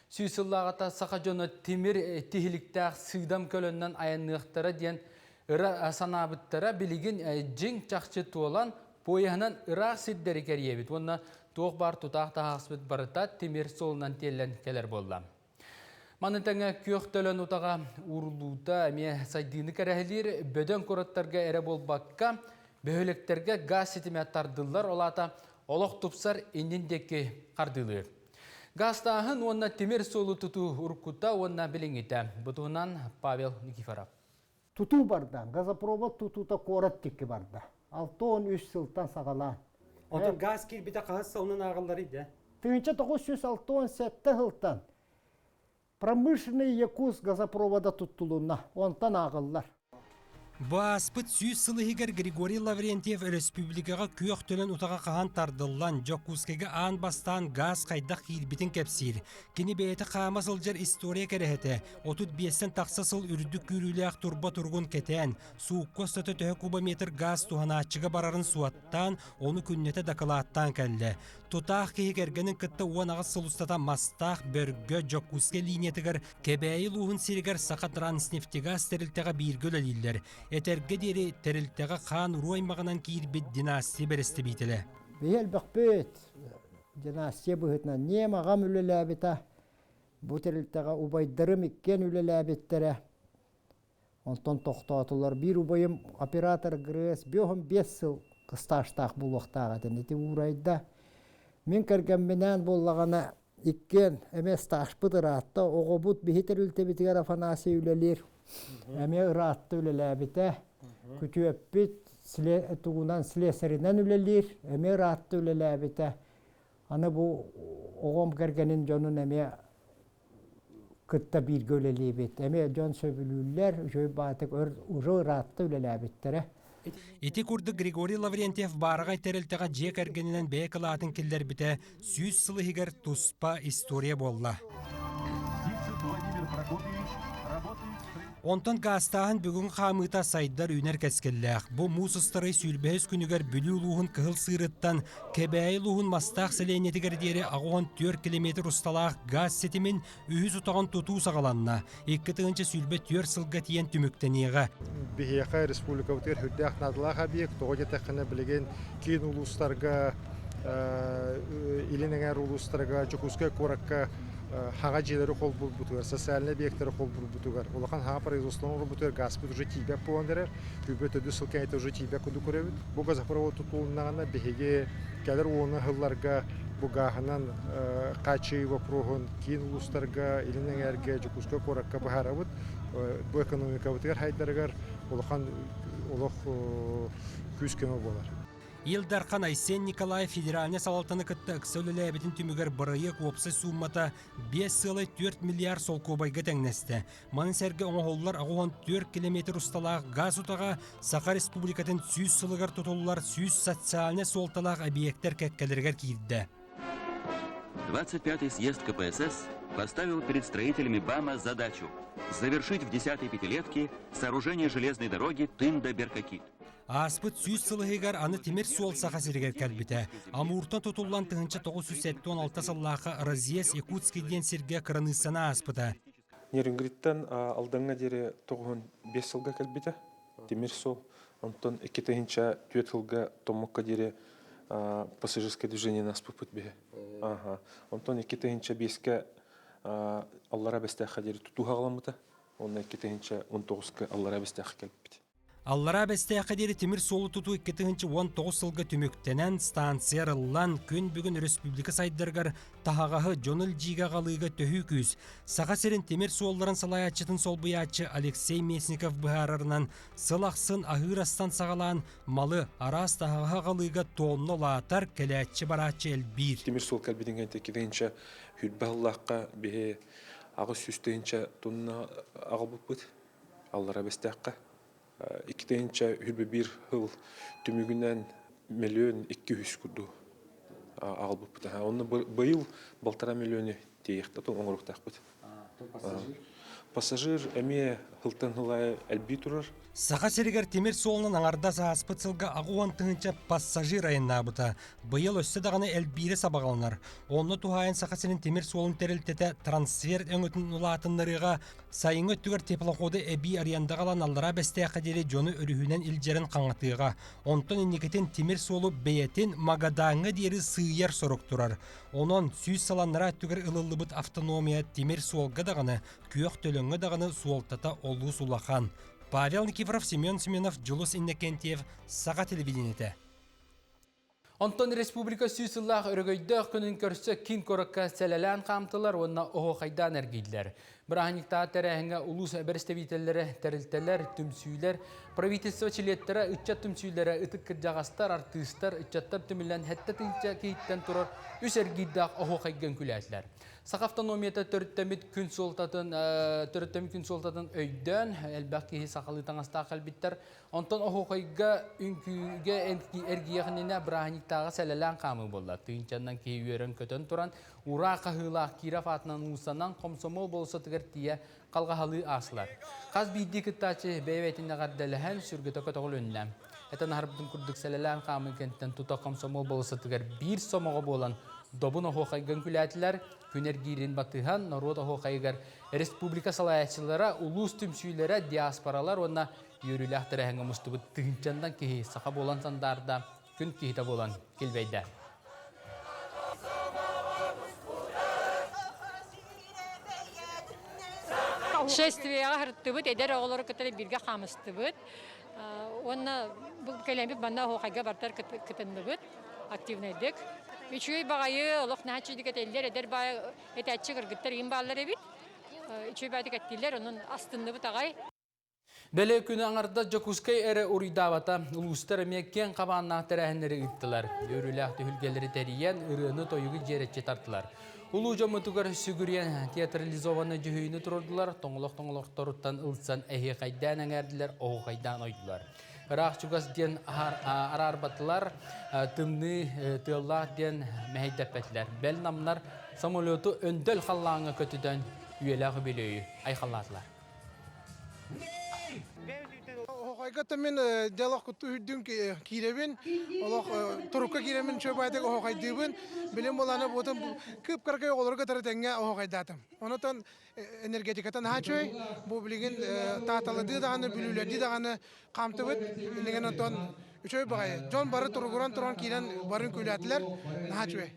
100 сыллааҕыта саха дьоно тимир тиһиликтээх сыыдам көлөннөн айанныахтара диэн ыра санаабыттара билигин дьиҥ чахчы туолан поеһынан ыраах сирдэри кэрийэбит уонна туох баар тутаах таһаҕаспыт барыта тимир суолунан тиэллэн кэлэр буолла. Маны тэҥэ күөх төлөн утаҕа ууруллуута эмиэ сайдыыны кэрэһилиир бөдөҥ куораттарга эрэ буолбакка, бөһүөлэктэргэ газ ситимэ тардыллар, ол аата олох тупсар иннин диэки хардыылыыр. Газтааһын уонна тимир суолу тутуу уруккута уонна билиҥҥитэ. Бу туһунан Павел Никифоров. Тутуу барда, газопровод тутуута куорат тикки барда. 63 сылтан саҕалаан. Онтон газ киирбитэ хаһыс сылынан ааҕылларый дэ? 1967 сылтан промышленный Якутск газопровода туттулунна, онтон ааҕыллар. Бу ааспыт 100 сыл иһигэр Григорий Лаврентьев өрөспүүбүлүкэҕэ күөх төлөн утаҕа хаһан тардыллан, Дьокуускайга аан бастаан гаас хайдах киирбитин кэпсиир. Кини бэйэтэ хаама сылдьар история кэрэһитэ, 35-тэн тахса сыл үрдүк күүрүүлээх турба туругун кэтээн, суукка устата төһө кубометр гаас туһанааччыга барарын суоттаан, ону күннэтэ дакылааттаан кэллэ. Тутаах киһи кэргэнин кытта 18 сыл устата Мастаах, Бөргө, Дьокуускай линиятыгар Кэбээйи улууһун сиригэр Сахатранснефтегаз тэрилтэҕэ бииргэ үлэлииллэр. Этэргэ диэри тэрилтэҕэ хаан уруу аймаҕынан киирбит династия бэрэстэбиитэлэ. Биһи элбэхпит. Династия быһыытынан ньиэм аҕам үлэлээбитэ. Бу тэрилтэҕэ убайдарым иккиэн үлэлээбиттэрэ. Онтон тохтоотулар. Биир убайым оператор ГРС 55 сыл ыстаастаах буолуохтаах этин. Ити уурайда. Мин кэргэмминээн буоллаҕына иккиэн эмиэ стажпыт ыраатта. Оҕобут биһи тэрилтэбитигэр Афанасий үлэлиир. Эмиэ ыраатта үлэлээбитэ. Күтүөппүт тугунан слесаринэн үлэлиир. Эмиэ ыраатта үлэлээбитэ. Аны бу оҕом кэргэнин дьонун эмиэ кытта бииргэ үлэлиибит. Эмиэ дьон сөбүлүүллэр, үчүгэй баатык өр уже ыраатта үлэлээбиттэрэ. Ити курдук Григорий Лаврентьев баараҕай тэрилтэҕэ дьиэ кэргэнинэн бэйэ кылаатын киллэрбитэ 100 сыл иһигэр туспа история буолла. Онтон гаастааһын бүгүн хаамыыта сайдар-үүнэр кэскиллээх. Бу муус устарай сүүрбэһис күнүгэр Бүлүү улууһун Кыһыл Сыырыттан Кэбээйи улууһун Мастаах сэлиэнньэтигэр диэри 84 километр усталаах гаас ситимин үһүс утаҕын тутуу саҕаланна. 2024 сылга тиийэн түмүктэниэҕэ. Биһиэхэ республикабытыгар сүрдээх наадалаах объект. Тоҕо диэтэххинэ, билигин киин улуустарга, илин эҥээр улуустарга, Дьокуускай куоракка хаҥа дьиэлэри холбуурбутугар, социальнай объектары холбуурбутугар, улахан хаҥа производствоны оҥорбутугар газпыт уже тиийбэт буолан эрэр. Күбэ төрдүс сыл кэнниттэн уже тиийбэт курдук көрөбүт. Бу газопровод тутулуннаҕына биһиги кэлэр уонна сылларга бу гааһынан хааччыйыы боппуруоһун киин улуустарга, илин эҥээргэ, Дьокуускай куоракка быһаарабыт. Бу экономикабытыгар хайдарыгар улахан олох күүс-көмө буолар. Ил Дархан Айсен Николаев федеральнай салалтаны кытта ыкса үлэлээбитин түмүгэр бырайыак уопсай сууммата 5,4 миллиард солкуобайга тэҥнэстэ. Маны сэргэ оҥоһуллар 84 километр усталаах газ утаҕа Саха Республикатын 100 сылыгар тутуллар 100 социальнай суолталаах объектар кэккэлэригэр киирдэ. 25-й съезд КПСС поставил перед строителями БАМа задачу завершить в 10-й пятилетке сооружение железной дороги Тында-Беркакит. Ааспыт 100 сыл иһигэр аны тимир суол Саха сиригэр кэлбитэ. Амуртан тутуллан 1976 сыллаахха Разъезд Якутский диэн сиргэ кыраныыссаны ааспыта. Нерюнгриттан Алдаҥҥа диэри 95 сылга кэлбитэ. Тимир суол. Онтон 2004 сылга Томмокко диэри пассажирское движение аспыппыт биһи. Онтон 2005-кэ аллара Бэстээххэ диэри тутуу хаҕаламмыта. Онно 2019-ка аллара Бэстээххэ кэлбит. Аллараа Бэстээххэ диэри тимир суолу тутуу 2019 сылга түмүктэнэн, станция арыллан, күн бүгүн өрөспүүбүлүкэ сайдарыгар таһаҕаһы дьону илдьиигэ аҕалыыга төһүү күүс. Саха сирин тимир суолларын салайааччытын солбуйааччы Алексей Местников быһаарарынан, сыл ахсын аһыыр астан саҕалаан малы, араас таһаҕаһы аҕалыыга тонна улаатар, кэлээччи-барааччы элбиир. Тимир суол кэлбитин кэнниттэн 2020 сыллаахха биһи 800 тонна аҕалбыппыт. Аллара Бэстээххэ. 2021 сыл түмүгүнэн миллион 200 курдук аҕалбыппыт. Онно быйыл 1,5 миллиону тиэйиэхтэ оҥоруохтаахпыт. Пассажир эмиэ сылтан сыл элбии турар. Саха сиригэр тимир суолунан аҥардас ааспыт сылга 80 тыһыынча пассажир айаннаабыта. Быйыл өссө даҕаны элбиирэ сабаҕаланар. Онно туһаайан Саха сирин тимир суолун тэрилтэтэ трансфер өҥөтүн улаатыннарыыга Сайыҥҥы өттүгэр теплоходы эбии арендаҕа ылан Аллараа Бэстээххэ диэри дьону өрүһүнэн илдьэрин хаҥатыаҕа. Онтон инникитин тимир суолу бэйэтин Магадаҥҥа диэри сыыйар сорук турар. Онон 100 сыл анараа өттүгэр ылыллыбыт автономия тимир суолга даҕаны, күөх төлөҥҥө даҕаны суолтата олус улахан. Павел Никифоров, Семен Семенов, Дьулус Иннокентьев, Саха телевидениетэ. Онтон республика 100 сыллаах өрөгөйдөөх күнүн көрсө киин куоракка сэлэлээн хаамтылар уонна оһуохайдаан эргийдилэр. Бырааһынньыктаах тэрээһиҥҥэ улуус бэрэстэбиитэллэрэ, тэрилтэлэр, түмсүүлэр, правительство чилиэттэрэ, ыччат түмсүүлэрэ, ытык кырдьаҕастар, артыыстар, ыччаттар түмүллэн 7 тыһыынча киһиттэн турар үс эргиирдээх оһуохайга үҥкүүлээтилэр. Саха автономията төрүттэммит күн суолтатын төрүттэммит күн суолтатын өйдөөн, элбэх киһи сахалыы таҥастаах кэлбиттэр. Онтон оһуохайга үҥкүүгэ эргийиэх иннинэ бырааһынньыктааҕы сэлэлээн хаамыы буолла. Тыынчаннан киһи үөрэн-көтөн туран, ураа хаһыылаах Киров аатынан уулуссанан Комсомол болуоссатыгар тиийэ халҕаһалыы аастылар. Хас биирдии кыттааччы бэйэ-бэйэтин эҕэрдэлэһэн, сүргэтэ көтөҕүлүннэ. Этэн аһарбытым курдук сэлэлээн хаамыы кэнниттэн тута Комсомол болуоссатыгар биир сомоҕо буолан добун оһуохайга үҥкүүлээтилэр. Күн эргиирин батыһан норуот оһуохайыгар республика салайааччылара, улуус түмсүүлэрэ, диаспоралар уонна Үөрүүлээх тэрээһиҥҥэ мустубут тыһыынчаннан киһи саха буолан сандаарда, күн киһитэ буолан килбэйдэ. Шествиеҕа сырыттыбыт, эдэр оҕолору кытары бииргэ хаамыстыбыт. Уонна бу кэлэммит манна оһуохайга бартар кытынныбыт активнайдык. Үчүгэй баҕайы, олох наһаа үчүгэйдик этэллэр, эдэр баай этээччи кыргыттар иин бааллар эбит. Үчүгэй баайдык эттилэр, онон астынныбыт аҕай. Бэлиэ күнү аҥардас Дьокуускай эрэ уруйдаабата, улуустар эмиэ киэҥ хабааннаах тэрээһиннэри ыыттылар. Үөрүүлээх түһүлгэлэри тэрийэн, ырыаны-тойугу дьиэрэччи тартылар. Улуу дьоммутугар сүгүрүйэн театрализованнай дьүһүйүүнү туруордулар, тоҥолох-тоҥолохторуттан ылсан эһиэхэйдээн эҥээрдилэр, оһуохайдаан ойдулар. Ыраах-чугас диэн араарбатылар, тымныы тыаллаах диэн мэһэйдэппэтилэр. Бэл намнар самолету өндөл халлааҥҥа көтүтэн үйэлээх үбүлүөйү айхаллаатылар. Оһоҕойго мин дьэ кутту үрдүн киирэбин, олох турукка киирэмин чөбайтык оһоҕойдыыбын. Билим буланы буотун кып-кыракый оҕолорго кытары тэҥҥэ оһоҕойдаатым. Онотон энергетиката наһаа үчүгэй. Бу билигин тааталыдыы даҕаны, бүлүүлэрдии даҕаны хаамтыбыт. Иннигин онтон үчүгэй баҕайы. Дьон бары туругуран туран киирэн барын күлээтилэр. Наһаа үчүгэй.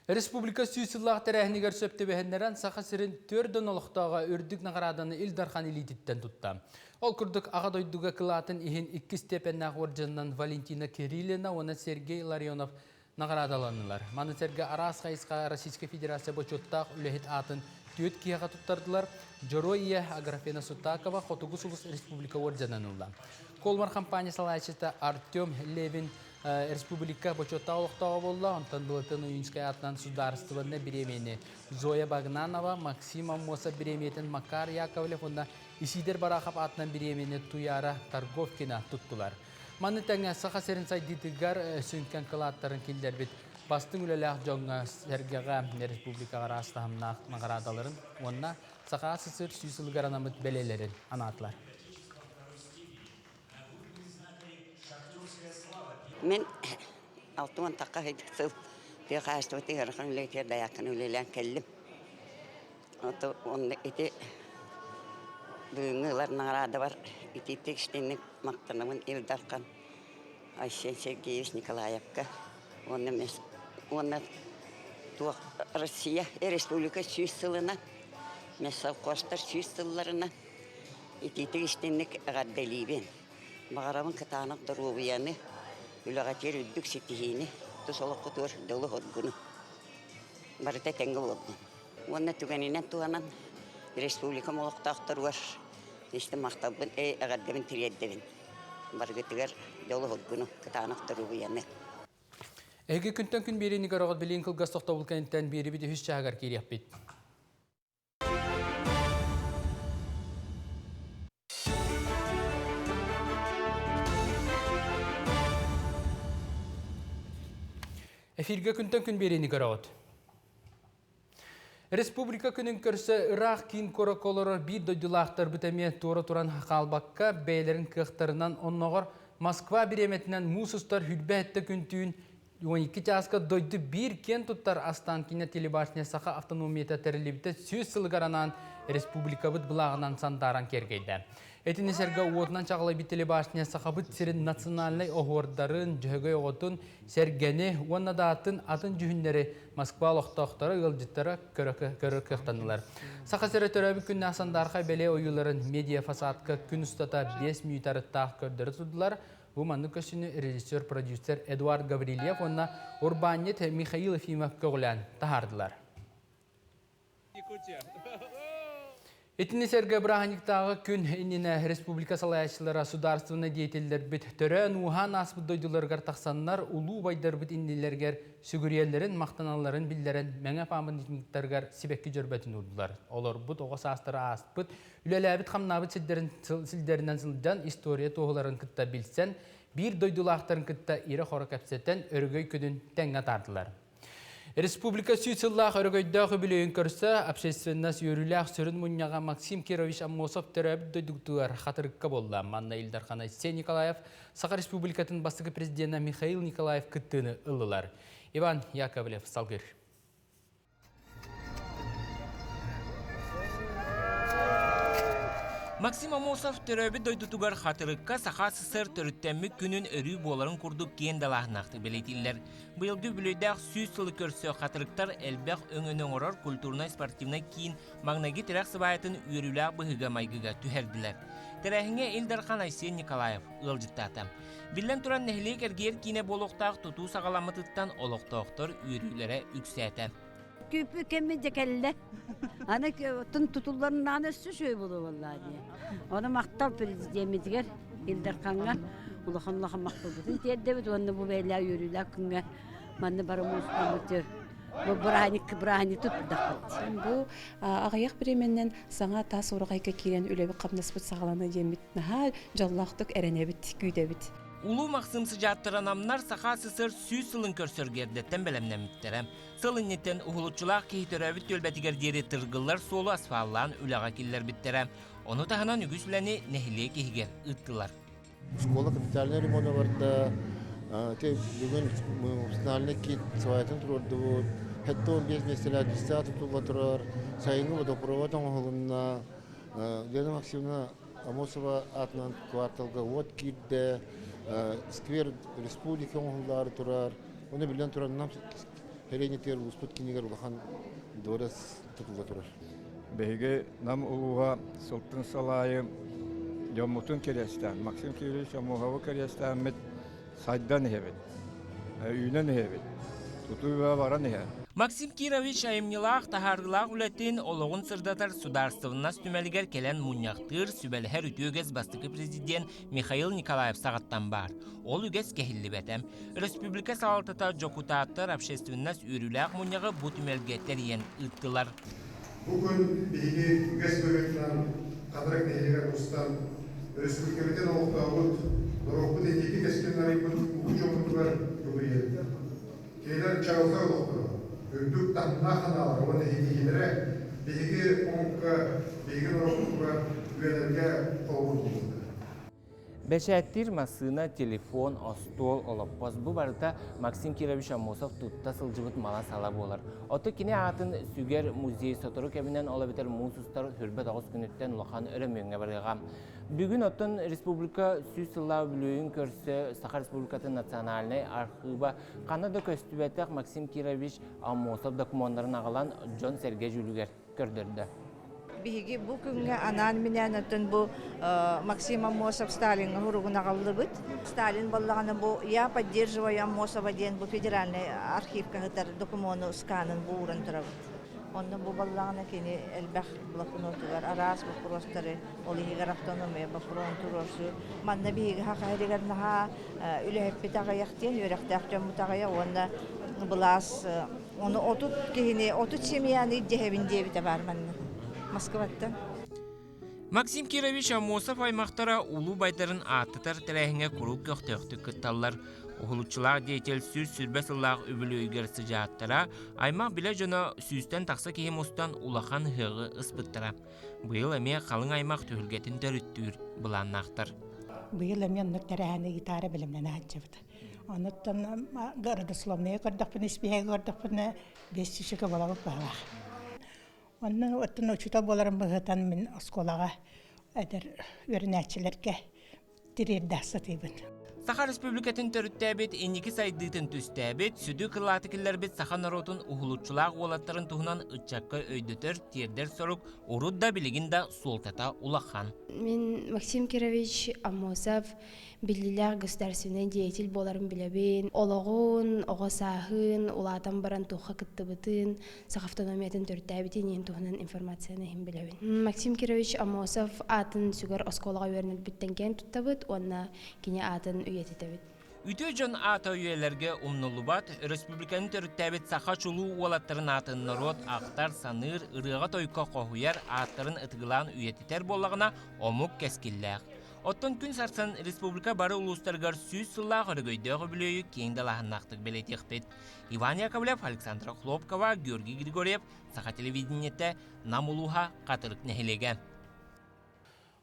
Республика 100 сыллаах тэрээһинигэр сөп түбэһиннэрэн Саха сирин төрдөн олохтооҕо үрдүк наҕарааданы Ил Дархан илиититтэн тутта. Ол курдук Аҕа дойдуга кылаатын иһин иккис степеннээх уордьанынан Валентина Кириллина уонна Сергей Ларионов наҕараадаланнылар. Маны сэргэ араас хайысха Российскай Федерация бочуоттаах үлэһит аатын түөрт киһиэхэ туттардылар. Дьоруой ийэ Аграфена Сутакова Хотугу сулус республика уордьанын ылла. Колмар компания салайааччыта Артем Левин республика бочуоттаах олохтооҕо буолла. Онтон Былатын Ойуунскай аатынан судаарыстыбаннай бириэмийэни Зоя Багнанова, Максим Аммосов бириэмийэтин Макар Яковлев уонна Исидор Барахов аатынан бириэмийэни Туяра Торговкина туттулар. Маны тэҥэ Саха сирин сайдыытыгар сүҥкэн кылааттарын киллэрбит бастыҥ үлэлээх дьоҥҥо сэргэҕэ республикаҕа араас таһымнаах наҕараадаларын уонна Саха СССР 100 сылыгар анаммыт бэлиэлэрин анаатылар. Мин 60 тахха сыл тыа хаһаайыстыбатын ыарахан үлэтигэр дайаакканы үлэлээн кэллим. Ото онно ити Бүгүҥҥү ылар наҕараадабар итиитик истиҥник махтанабын Ил Дархан Айсен Сергеевич Николаевка уонна уонна туох Россия Республика 100 сылынан, совхозтар 100 сылларынан итиитик истиҥник эҕэрдэлиибин. Баҕарабын кытаанах доруобуйаны, үлэҕитигэр үрдүк ситиһиини, тус олоххутугар дьолу-соргуну. Барыта тэҥҥэ буоллун. Уонна түгэнинэн туһанан республикам олохтоохторугар истиҥ махталбын, эҕэрдэбин тириэрдэбин. Барыгытыгар дьолу-соргуну, кытаанах доруобуйаны. Эһиги күнтэн күн биэриини көрөҕүт билиин кылгас тохтобул кэнниттэн биэрибит үһүс чааһыгар киириэхпит. Эфиргэ күнтэн күн биэриини көрөҕүт. Республика күнүн көрсө ыраах киин куоракка олорор биир дойдулаахтарбыт эмиэ туора туран хаалбакка бэйэлэрин кыахтарынан онноҕор Москва бириэмэтинэн муус устар хүрбэ сэттэ күн түүн 12 чааска дойду биир киэн туттар Останкино телебашня Саха автономията тэриллибитэ 100 сылыгар анаан республикабыт былааҕынан сандааран киэргэйдэ. Итини сэргэ уотунан чаҕылайбыт телебашня Сахабыт сирин национальнай оһуордарын, дьөһөгөй оҕотун, сэргэни уонна да атын атын дьүһүннэри Москва олохтоохторо, ыалдьыттара көрөр кыахтаннылар. Саха сирэ төрөөбүт күннээх сандаархай бэлиэ ойууларын медиа-фасадка күн устата 5 мүнүүтэ арыттаах көрдөрө турдулар. Бу маннык көстүүнү режиссер-продюсер Эдуард Гаврильев уонна урбаанньыт Михаил Ефимов көҕүлээн таһаардылар. Итини сэргэ бырааһынньыктааҕы күн иннинэ республика салайааччылара судаарыстыбаннай деятеллэрбит төрөөн-ууһаан ааспыт дойдуларыгар тахсаннар улуу убайдарбыт иннилэригэр сүгүрүйэллэрин, махтаналларын биллэрэн мэҥэ пааматынньыктарыгар сибэкки дьөрбөтүн уурдулар. Олорбут оҕо саастара ааспыт, үлэлээбит-хамнаабыт сирдэрин силдэринэн сылдьан история туоһуларын кытта билсэн, биир дойдулаахтарын кытта ирэ-хоро кэпсэтэн өрөгөй күнүн тэҥҥэ атаардылар. Республика сүүс сыллаах өрөгөйдөөх үбүлүөйүн көрсө общественность үөрүүлээх сүрүн мунньаҕа Максим Кирович Аммосов төрөөбүт дойдутугар Хатырыкка буолла. Манна Ил Дархан Айсен Николаев, Саха Республикатын бастакы президенэ Михаил Николаев кыттыыны ыллылар. Иван Яковлев салгыр. Максим Аммосов төрөөбүт дойдутугар Хатырыкка Саха СССР төрүттэммит күнүн өрүү буоларын курдук киэн далааһыннаахтык бэлиэтииллэр. Быйылгы үбүлүөйдээх 100 сылы көрсө хатырыктар элбэх өҥөнү оҥорор культурнай-спортивнай киин маҥнайгы тирэх сыбаайатын үөрүүлээх быһыыга-майгыга түһэрдилэр. Тэрээһиҥҥэ Ил Дархан Айсен Николаев ыалдьыттаата. Биллэн туран, нэһилиэк эргийэр киинэ буолуохтаах тутуу саҕаламмытыттан олохтоохтор үөрүүлэрэ үксээтэ. Күүппүт кэммит дьэ кэллэ. Аны тун тутулларынан өссө үчүгэй буолуо буоллаа дии. Ону махтал президеммитигэр Ил Дархаҥҥа улахан улахан махталбытын тиэрдэбит уонна бу бэйэлээх үөрүүлээх күҥҥэ манна бары муустаммыт бу бырааһынньык бырааһынньык туттахпыт. Бу аҕыйах бириэмэннэн саҥа таас ураҕайга киирэн үлэбит-хамнаспыт саҕалана диэммит наһаа дьоллоохтук эрэнэбит, күүтэбит. Улуу Махсым сыдьааттара намнар Саха СССР 100 сылын көрсөргө эрдэттэн бэлэмнэммиттэрэ. Сыл инниттэн уһулуччулаах киһи төрөөбүт түөлбэтигэр диэри тыргыллар суолу асфаллаан үлэҕэ киллэрбиттэрэ. Ону таһынан үгүс үлэни нэһилиэк иһигэр ыыттылар. Школа капитальный ремонта барда. Бүгүн функциональный кит сваятын туруордубут. 75 миэстэлээх десята тутулла турар. Сайыҥҥы водопровод оҥоһулунна. Лена Максимовна Амосова аатынан кварталга уот киирдэ. Сквер республика оҥоһуллаары турар. Оны билэн туран нам Кэриэнитигэр улууспут киинигэр улахан дворец тутулла турар. Биһиги Нам улууһа сылтын сыл аайы дьоммутун кэриэстээн, Максим Кириллович Омуоһабы кэриэстээммит сайдан иһэбит, үүнэн иһэбит, тутуу баран иһэр. Максим Кирович айымньылаах, таһаарыылаах үлэтин, олоҕун сырдатар судаарыстыбаннас түмэлигэр кэлэн мунньахтыыр, сүбэлэһэр үтүө үгэс бастакы президент Михаил Николаев саҕаттан баар. Ол үгэс кэһиллибэтэ. Республика салалтата дьокутааттар общественность үөрүүлээх мунньаҕы бу түмэлгэ тэрийэн ыыттылар. Бу күн биһиги үгэс быһыытынан Хатырык нэһилиэгэр мустан, өрөспүүбүлүкэбитин олохтообут, норуоппут инники кэскилин арыйбыт улуу дьоммутугар үгүрүйэбит. Кинилэр чаҕылхай олохторо, үрдүк таһымнаах санаалара уонна ситиһиилэрэ биһиги омукка, биһиги норуоппутугар үйэлэргэ холобур буолбуттара. Бэчээттиир массыына, телефон, остуол, олоппос бу барыта Максим Кирович Аммосов тутта сылдьыбыт мала-сала буолар. Оттон кини аатын сүгэр музей сотору кэминэн ол эбэтэр муус устар 29 күнүттэн улахан өрөмүөҥҥэ барыаҕа. Бүгүн оттон республика 100 сыллаах үбүлүөйүн көрсө Саха Республикатын национальнай архыыба ханна да көстүбэтэх Максим Кирович Аммосов докумуоннарын аҕалан дьон-сэргэ дьүүлүгэр көрдөрдө. Биһиги бу күҥҥэ анаан-минээн оттон бу Максим Аммосов Сталиҥҥа суругун аҕаллыбыт. Сталин буоллаҕына бу «Я поддерживаю Аммосова» диэн бу федеральнай архивка сытар докумуону сканын бу ууран турабыт. Онно бу буоллаҕына кини элбэх блокнотугар араас боппуруостары, ол иһигэр автономия боппуруоһун туруорсуу. Манна биһиги саха сиригэр наһаа үлэһиппит аҕыйах диэн үөрэхтээх дьоммут аҕыйах уонна былаас Ону 30 киһини, 30 семьяны ирдэһэбин диэбитэ баар манна, Москваттан. Максим Кирович Аммосов аймахтара улуу байдарын ааттатар тэрээһиҥҥэ куруук көхтөөхтүк кытталлар. Уһулуччулаах деятель 120 сыллаах үбүлүөйүгэр сыдьааттара, аймах билэ дьоно сүүстэн тахса киһи мустан улахан ыһыаҕы ыспыттара. Быйыл эмиэ халыҥ аймах түһүлгэтин төрүттүүр былааннаахтар. Быйыл эмиэ оннук тэрээһини гитара бэлэмнэнэ сылдьабыт. Онуттан родословная көрдөхпүнэ, испииһэги көрдөхпүнэ, биэс сүүсүкэ буолабыт баһылаах. Онно оттон учуутал буоларым быһыытынан мин оскуолаҕа эдэр үөрэнээччилэргэ тириэрдэ сатыыбын. Саха Республикатын төрүттээбит, инники сайдыытын түстээбит, сүдү кылааты киллэрбит саха норуотун уһулуччулаах уолаттарын туһунан ыччакка өйдөтөр, тиэрдэр сорук урут да билигин да суолтата улахан. Мин Максим Кирович Аммосов биллиилээх государственнай деятель буоларын билэбин. Олоҕун, оҕо сааһын, улаатан баран туохха кыттыбытын, саха автономиятын төрүттээбитин иһин туһунан информацияны иһин билэбин. Максим Кирович Аммосов аатын сүгэр оскуолаҕа үөрэнэрбиттэн киэн туттабыт уонна кини аатын үйэтитэбит. Үтүө дьон аата үйэлэргэ умнуллубат, өрөспүүбүлүкэни төрүттээбит саха чулуу уолаттарын аатын норуот ахтар, саныыр, ырыаҕа-тойукка хоһуйар, ааттарын ытыгылаан үйэтитэр буоллаҕына, омук кэскиллээх. Оттон күн сарсын республика бары улуустарыгар 100 сыллаах өрөгөйдөөх үбүлүөйү киэҥ далааһыннаахтык бэлиэтиэхпит. Иван Яковлев, Александра Хлопкова, Георгий Григорьев, Саха телевидениетэ, Нам улууһа, Хатырык нэһилиэгэ.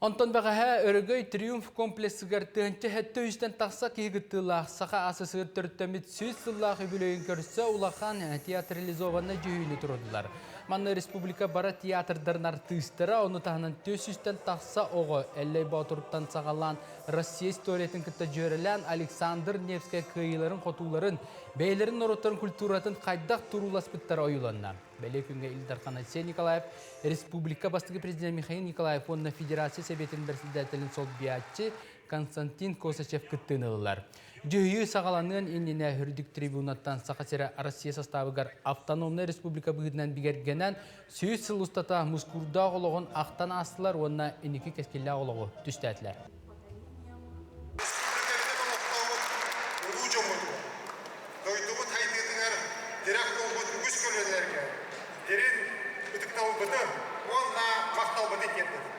Онтон бэҕэһээ Өрөгөй Триумф комплексыгар тыһыынча сэттэ үстэн тахса киһи кыттыылаах Саха АССР төрүттэммит 100 сыллаах үбүлүөйүн көрсө улахан театрализованнай дьүһүйүүнү турдулар. Манна республика бары театрдарын артыыстара, ону таһынан 400-тэн тахса оҕо Эллэй Боотуруттан саҕалаан Россия историятын кытта дьүөрэлээн Александр Невскэй кыайыыларын-хотууларын, бэйэлэрин норуоттарын культуратын хайдах турууласпыттара ойууланна. Бэлиэ күҥҥэ Ил Дархан Айсен Николаев, республика бастакы президент Михаил Николаев уонна Федерация Сэбиэтин председателин солбуйааччы Константин Косачев кыттыыны ыллылар. Дьүһүйүү саҕаланыан иннинэ үрдүк трибунаттан Саха сирэ Россия састаабыгар автономнай республика быһыытынан бигэргэнэн, 100 сыл устата мускуурдаах олоҕун ахтан аастылар уонна инники кэскиллээх олоҕу түстээтилэр. Улуу дьоммутугар, дойдубут хайдыытыгар тирэх буолбут үгүс көлүөнэлэргэ дириҥ ытыктабылбытын уонна махталбытын тиэрдэбит.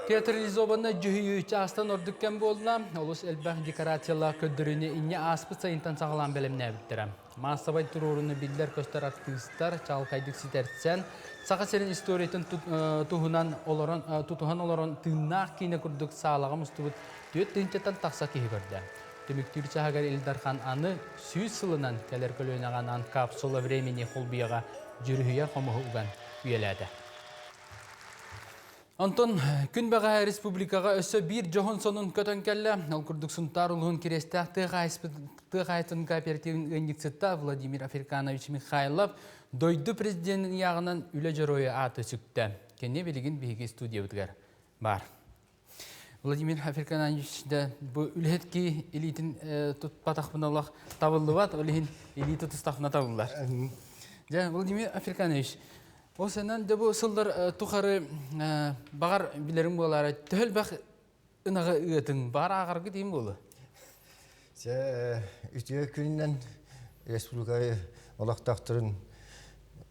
Театрализованнай дьүһүйүү чаастан ордук кэм буолла. Олус элбэх декорациялаах көрдөрүүнү инньэ ааспыт сайынтан саҕалаан бэлэмнээбиттэрэ. Маассабай туруорууну биллэр-көстөр артыыстар чаҕылхайдык ситэрсэн, Саха сирин историятын туһунан олорон, тутуһан олорон тыыннаах киинэ курдук саалаҕа мустубут 4 тыһыынчаттан тахса киһи көрдө. Түмүктүүр чаһыгар Ил Дархан аны 100 сылынан кэлэр көлүөнэҕэ анаан капсула времени холбуйаҕа дьүрүһүйэр хомуһу уган үйэлээтэ. Онтон күн бэҕэһээ республикаҕа өссө биир дьоһун сонун көтөн кэллэ. Ол курдук Сунтаар улууһун Кириэстээх тыа хаһаайыстыбатын кооперативын ыанньыксыта Владимир Африканович Михайлов дойду президенин ыйааҕынан үлэ дьоруойа ааты сүктэ. Кини билигин биһиги студиябытыгар баар. Владимир Африканович да бу үлэһит ки илиитин тутпатахпына олох табыллыбат, ол иһин илии тутустахпына табыллар. Дьэ, Владимир Африканович, Ол сэнэн дьэ бу сыллар тухары баҕар билэриҥ буолаары төһө элбэх ынаҕы ыатыҥ баар ааҕаргы диин буолуо? Дьэ үтүө күнүнэн республика олохтоохторун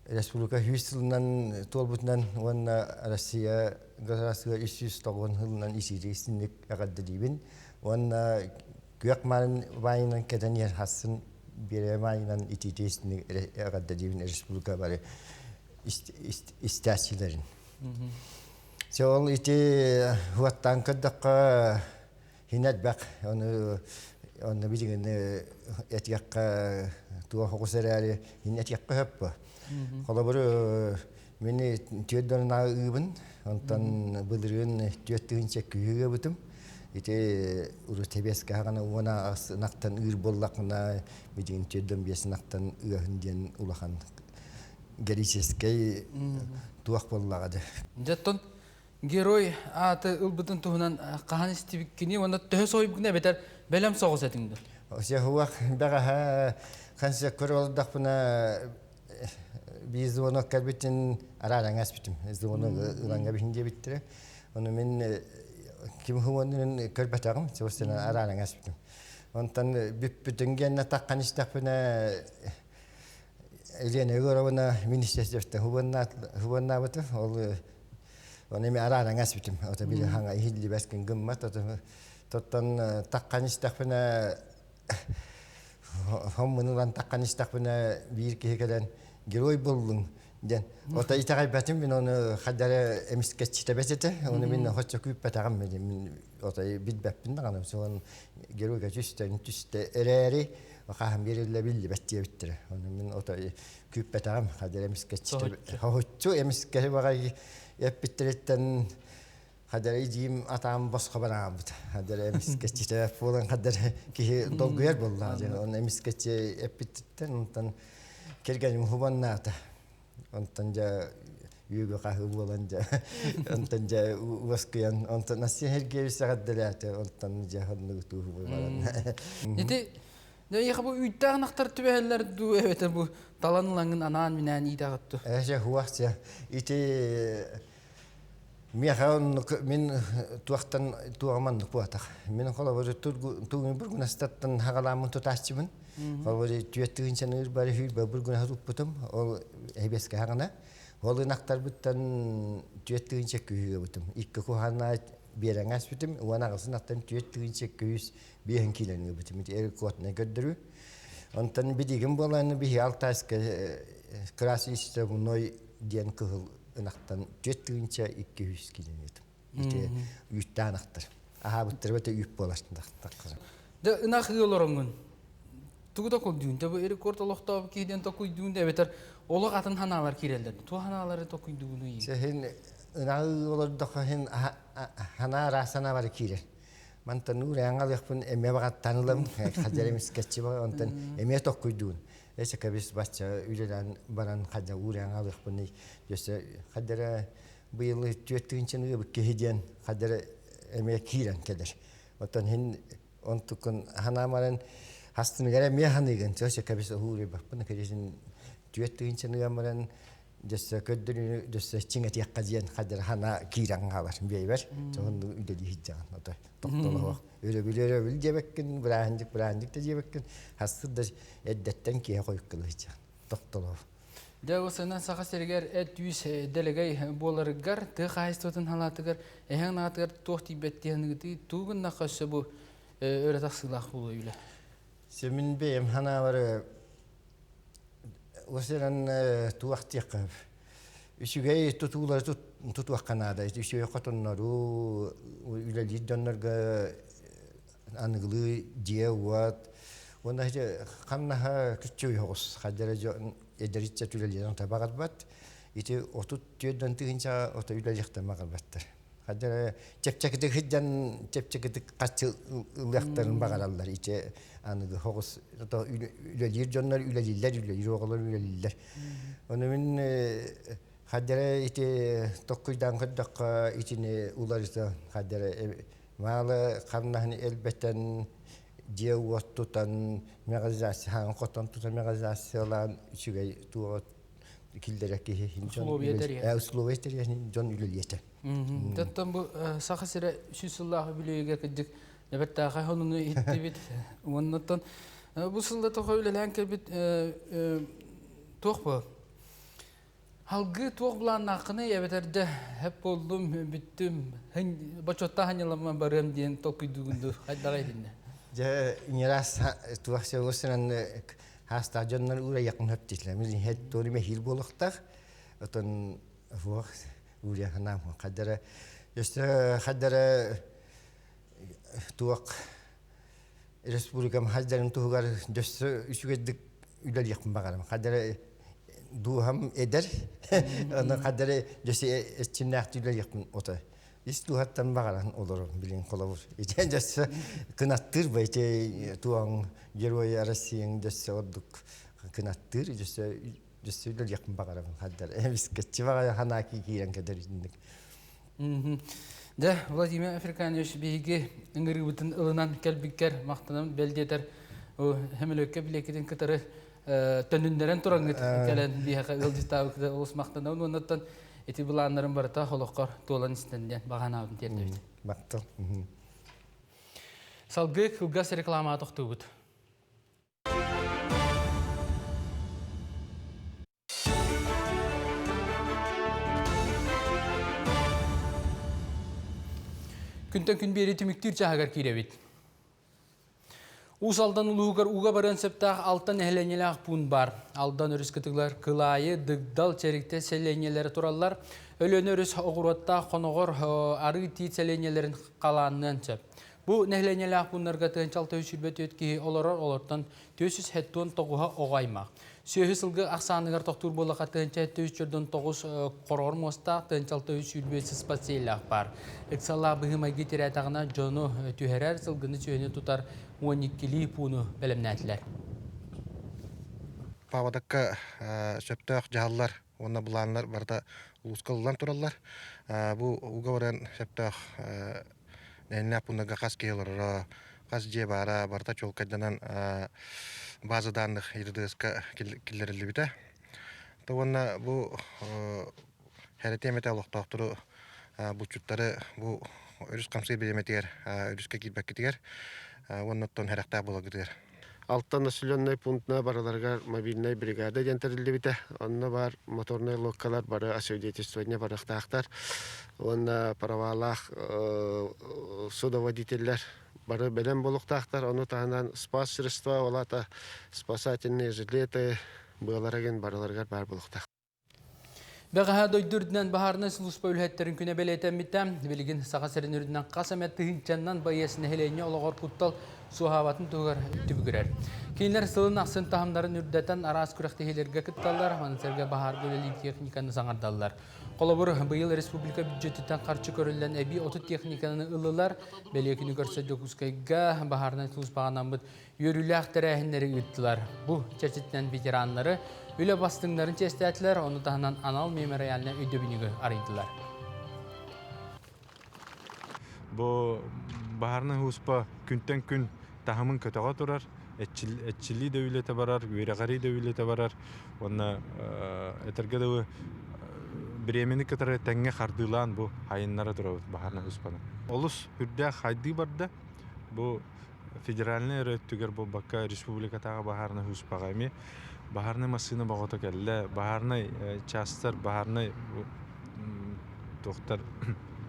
республика 100 сылынан туолбутунан уонна Россия государство 390 сылынан исири истинник эҕэрдэлиибин уонна күөх маарын баайынан кэтэн иһэр хассын биэрэ баайынан итиити истинник эҕэрдэлиибин республика бары истээччилэрин. Чэ ол ити уоттаан көрдөххө хин элбэх ону онно билигин этиэххэ туох оҕус эрээри хин этиэххэ сөп буо. Холобур мин түөрт донунаа ыыбын, онтон былырыын 4000 күүһү ыабытым. Ити урут тэбиэскэ хаҕана уона ынахтан ыыр буоллахпына, билигин 45 ынахтан ыаһын диэн улахан героическэй туох буоллаҕа дьэ. Дьэ герой ааты ылбытын туһунан хаһан истибиккини уонна төһө соһуйбуккун эбэтэр бэлэм соҕус этиҥ дуо? Сеһуах бэҕэһээ ханса көрө олордохпуна биир звонок кэлбитин араараҥа аспытым. Звонок ыланга биһин диэбиттэрэ. Ону мин ким хуонун көрбөтөҕүм, собственно араараҥа аспытым. Онтон бүппүтүн гэннэ таххан истэхпинэ Елена Егоровна министерствоттан хубаннаабыта. Ол оны эми араараҥа аспытым. Ото били хаҥа иһиллибэс күн гыммат. Тоттон таххан истэхпинэ хоммун ылан таххан истэхпинэ биир киһи кэлэн герой буллуҥ диэн. Ото итэҕэйбэтим мин ону хайдары эмискэччитэбэт этэ. Ону мин хоччо күүппэтэҕим мин ото билбэппин даҕаны. Соон геройга түстэн түстэ эрээри хаһан биэриллэ биллибэт диэбиттэрэ. Ону мин ото күүппэтэҕим хадыр эмискэччи хоһуччу эмискэ баҕай эппиттэриттэн хадыр идиим атаам босхо бараабыт. Хадыр эмискэччитэ буолан хадыр киһи долгуйар буоллаҕа диэн. Оны эмискэччи эппиттиттэн онтон кэргэним хубаннаата. Онтон дьэ үөгү хаһыы буолан дьэ онтон дьэ уоскуйан онтон Настя Сергеевич эҕэрдэлээтэ онтон дьэ оннук тууһу баран. Ити Дьэ бу үүттээх ынахтар түбэһэллэр дуу эбэтэр бу талан ылаҥын анаан-минээн иитэҕит дуу? Эчэ хуах дьэ ити миэхэ оннук мин туохтан туоҕум оннук буотах. Мин холобур тугун бургунастаттан хагалааммын тутааччыбын. Холобур түөрт тыһыынчаны ырбары сүүрбэ бургунаһы туппутум. Ол эбиэскэ хаҕана. Ол ынахтарбыттан 4000 күүһү ылбытым. Икки куһаҕана биэрэҥэ аспытым. Уон аҕысын аттан 4000 205 киилэни ылбытым. Ити рекорднай көрдөрүү. Онтон билигин буолан биһи Алтайска красный мной диэн кыһыл ынахтан 4200 киилэни ылбытым. Ити үүттээх ынахтар. Аһаабыттар өтө үүт буолар. Дьэ ынах ыы олороҥҥун тугу токуйдуун? Дьэ бу рекорд олохтоох киһи диэн токуйдуун да эбэтэр олох атын ханаалар киирэллэр. Туох ханаалары токуйдуугунуй? Син ынах ыы олордоххо син ханаа араас санаа бары киирэр. Мантан уураан алыахпын эмиэ баҕаттан ылам, хадьар эмискэччи онтон эмиэ токкуйдуун. Эсэ кэбис бачча үлэлээн баран хадьа уураан алыахпын өссө хадьара быйыл 4000 ыабыт киһи диэн хадьара эмиэ киирэн кэлэр. Оттон хин онтуккун ханаамаран хастыныгар эмиэ ханыыгын сөсө кэбис уһууруйбаппын кэбисин 4000 ыам баран дьөссө көрдөрүүнү дьөссө чиҥэтиэххэ диэн хадьара хана киирэн хаалар биэйбэр чоһун үлэлии сылдьаҕын ото тохтолоһуох өрөбүл өрөбүл диэбэккин бырааһынньык бырааһынньык да диэбэккин хастыр да эрдэттэн киэһэ хойуккун сылдьаҕын тохтолоһуох. Дьэ, осынан Саха сиригэр эт-үүс дэлэгэй буоларыгар, тыа хаһаайыстыбатын халаатыгар, эһэҥ аатыгар туох тиийбэт диэн тугу гыннахха өссө бу өрө тахсыылаах буолуо үлэ? Семин бэйэм ханаабары осынан туох диэххэ үчүгэй тутуулары тутуохха наада. Үчүгэй хотоннору үлэлиир дьоннорго аныгылыы дьиэ-уот уонна хамнаһа күччү оҕус хадара дьон эдэриччэ үлэлиэн баҕарбат ити 34 тыһыынча ото үлэлиэхтэн баҕарбаттар хадара чэпчэкитик сылдьан чэпчэкитик хаччы ылыахтарын баҕараллар ити аныгы хоҕус үлэлиир дьоннор үлэлииллэр үлэлиир оҕолор үлэлииллэр ону мин хадара ити токкуйдаан көрдөххө итини уларыта хадара Маалы хамнаһын элбэтэн, дьиэ-уот тутан, мегализация, хотон тутан мегализациялаан үчүгэй туох киллэрэ киһи условия тэрийэн условия тэрийэн дьон үлэлиэтэ. Оттон бу Саха сирэ 100 сыллаах үбүлүөйүгэр кырдьык бэртээхэй сонуну иһиттибит. Уоннаттан бу сылда тоҕо үлэлээн кэлбит туох бу? Алгыы туох былааннааххыный эбэтэр дьэ һэп буоллум, бүттүм, бочуоттаах анньыламман барыам диэн толкуйдуугун дуу, хайдаҕа итиннэ? Дьэ, ньыраас туох сылынан хаастаах дьоннор уурайыахпын хөп дииллэр. Мин иһэт туору мэһиил буолуохтаах. Отон суох. Ууря ханаам хаддара өссө хаддара туох республикам хаддарын туһугар дөссө үчүгэйдик үлэлиэхпин баҕарам. Хаддара дууһам эдэр, онон хаддара дөссө эрчимнээхтик үлэлиэхпин отой. Ис дууһаттан баҕаран олором билин холобур. Ити дөссө кынаттыыр ба ити туоҥ Герой Россияң дөссө ордук кынаттыыр дөссө дөссө үлэлиэхпин баҕарабын хаддар. Эмискэччи баҕайы ханаа киирэн кэдэр итинник. Дьэ, Владимир Африканович биһиги ыҥырыыбытын ылынан кэлбиккэр махтанам бэл диэтэр Хемелөккө билиэккитин кытары төнүннэрэн тураҥҥыт кэлэн биһиэхэ ыалдьыттаабыккыта олус махтанабын уоннаттан ити былааннарым барыта олоххор туолан истэн диэн баҕанаабын тиэрдэбит. Махтал. Салгыы кылгас рекламаҕа тохтуубут. Күнтэн күн биэри түмүктүүр чааһыгар киирэбит. Уус Алдан улууһугар ууга барыан сөптөөх алта нэһилиэнньэлээх пуун баар. Алдан өрүс кытылар Кылаайы, Дыгдал, Чэриктэ сэлиэнньэлэрэ тураллар. Өлүөнэ өрүс оҕуруоттаах хоноҕор арыы тиит сэлиэнньэлэрин халаанныан сөп. Бу нэһилиэнньэлээх пууннарга 1624 киһи олорор, олортон 479-а оҕо аймах. Сүөһү сылгы ахсааныгар тохтуур буоллахха 1739 хороҕор муостаах, 1625 сыспат сиэллээх баар. Ыксаллаах быһыы-майгы тирээтэҕинэ дьону түһэрэр, сылгыны сүөһүнү тутар 12-лии пууну бэлэмнээтилэр. Паводокка сөптөөх дьаһаллар уонна былааннар барыта улууска ылыллан тураллар. Бу ууга баран сөптөөх нэһилиэнньэ пууннарга хас киһи олороро, хас дьиэ баара барыта чуолкайданан база данных РДС-ка киллэриллибитэ. Уонна бу хэрэтиэм этэ олохтоохтору булчуттары бу өрүс хамсыыр бириэмэтигэр өрүскэ киирбэккитигэр уонна оттон сэрэхтээх буоларгытыгар. Алта населенный пунктна барыларыгар мобильнай бригада диэн тэриллибитэ. Онно бар моторнай лодкалар бары освидетельствование барыахтаахтар. Уонна правалаах судоводителлэр бары бэлэм буолуохтаахтар. Ону таһынан спас средства, ол аата спасательные жилеты быалара гин барыларыгар баар буолуохтаах. Бэҕэһээ дойду үрдүнэн баһаарынай сулууспа үлэһиттэрин күнэ бэлиэтэммитэ. Билигин Саха сирин үрдүнэн хас эмэ тыһыынчаннан байыас нэһилиэнньэ олоҕор куттал суоһаабатын туһугар түбүгүрэр. Кинилэр сылын ахсын таһымнарын үрдэтэн араас күрэхтэһиилэргэ кытталлар, маны сэргэ баһаарга үлэлиир техниканы саҥардаллар. Холобур, быйыл республика бюджетиттэн харчы көрүллэн эбии 30 техниканы ыллылар. Бэлиэ күнү көрсө Дьокуускайга баһаарынай сулууспаҕа анаммыт үөрүүлээх тэрээһиннэри ыыттылар. Бу чэрчитинэн ветераннары, үлэ бастыҥнарын чиэстээтилэр, ону таһынан анал мемориальнай өйдөбүнньүгү арыйдылар. Бу баһаарынай ууспа күнтэн күн таһымын көтөҕө турар, эччилии да үлэтэ барар, үөрэҕирии да үлэтэ барар. Уонна этэргэ дылы бириэмэни кытары тэҥҥэ хардыылаан бу айыннара турабыт баһаарынай ууспаны. Олус үрдээх хайдыы барда. Бу федеральнай эрэ өттүгэр буолбакка республикатааҕы баһаарынай ууспаҕа эмиэ баһаарынай массыына боҕото кэллэ баһаарынай частар баһаарынай туохтар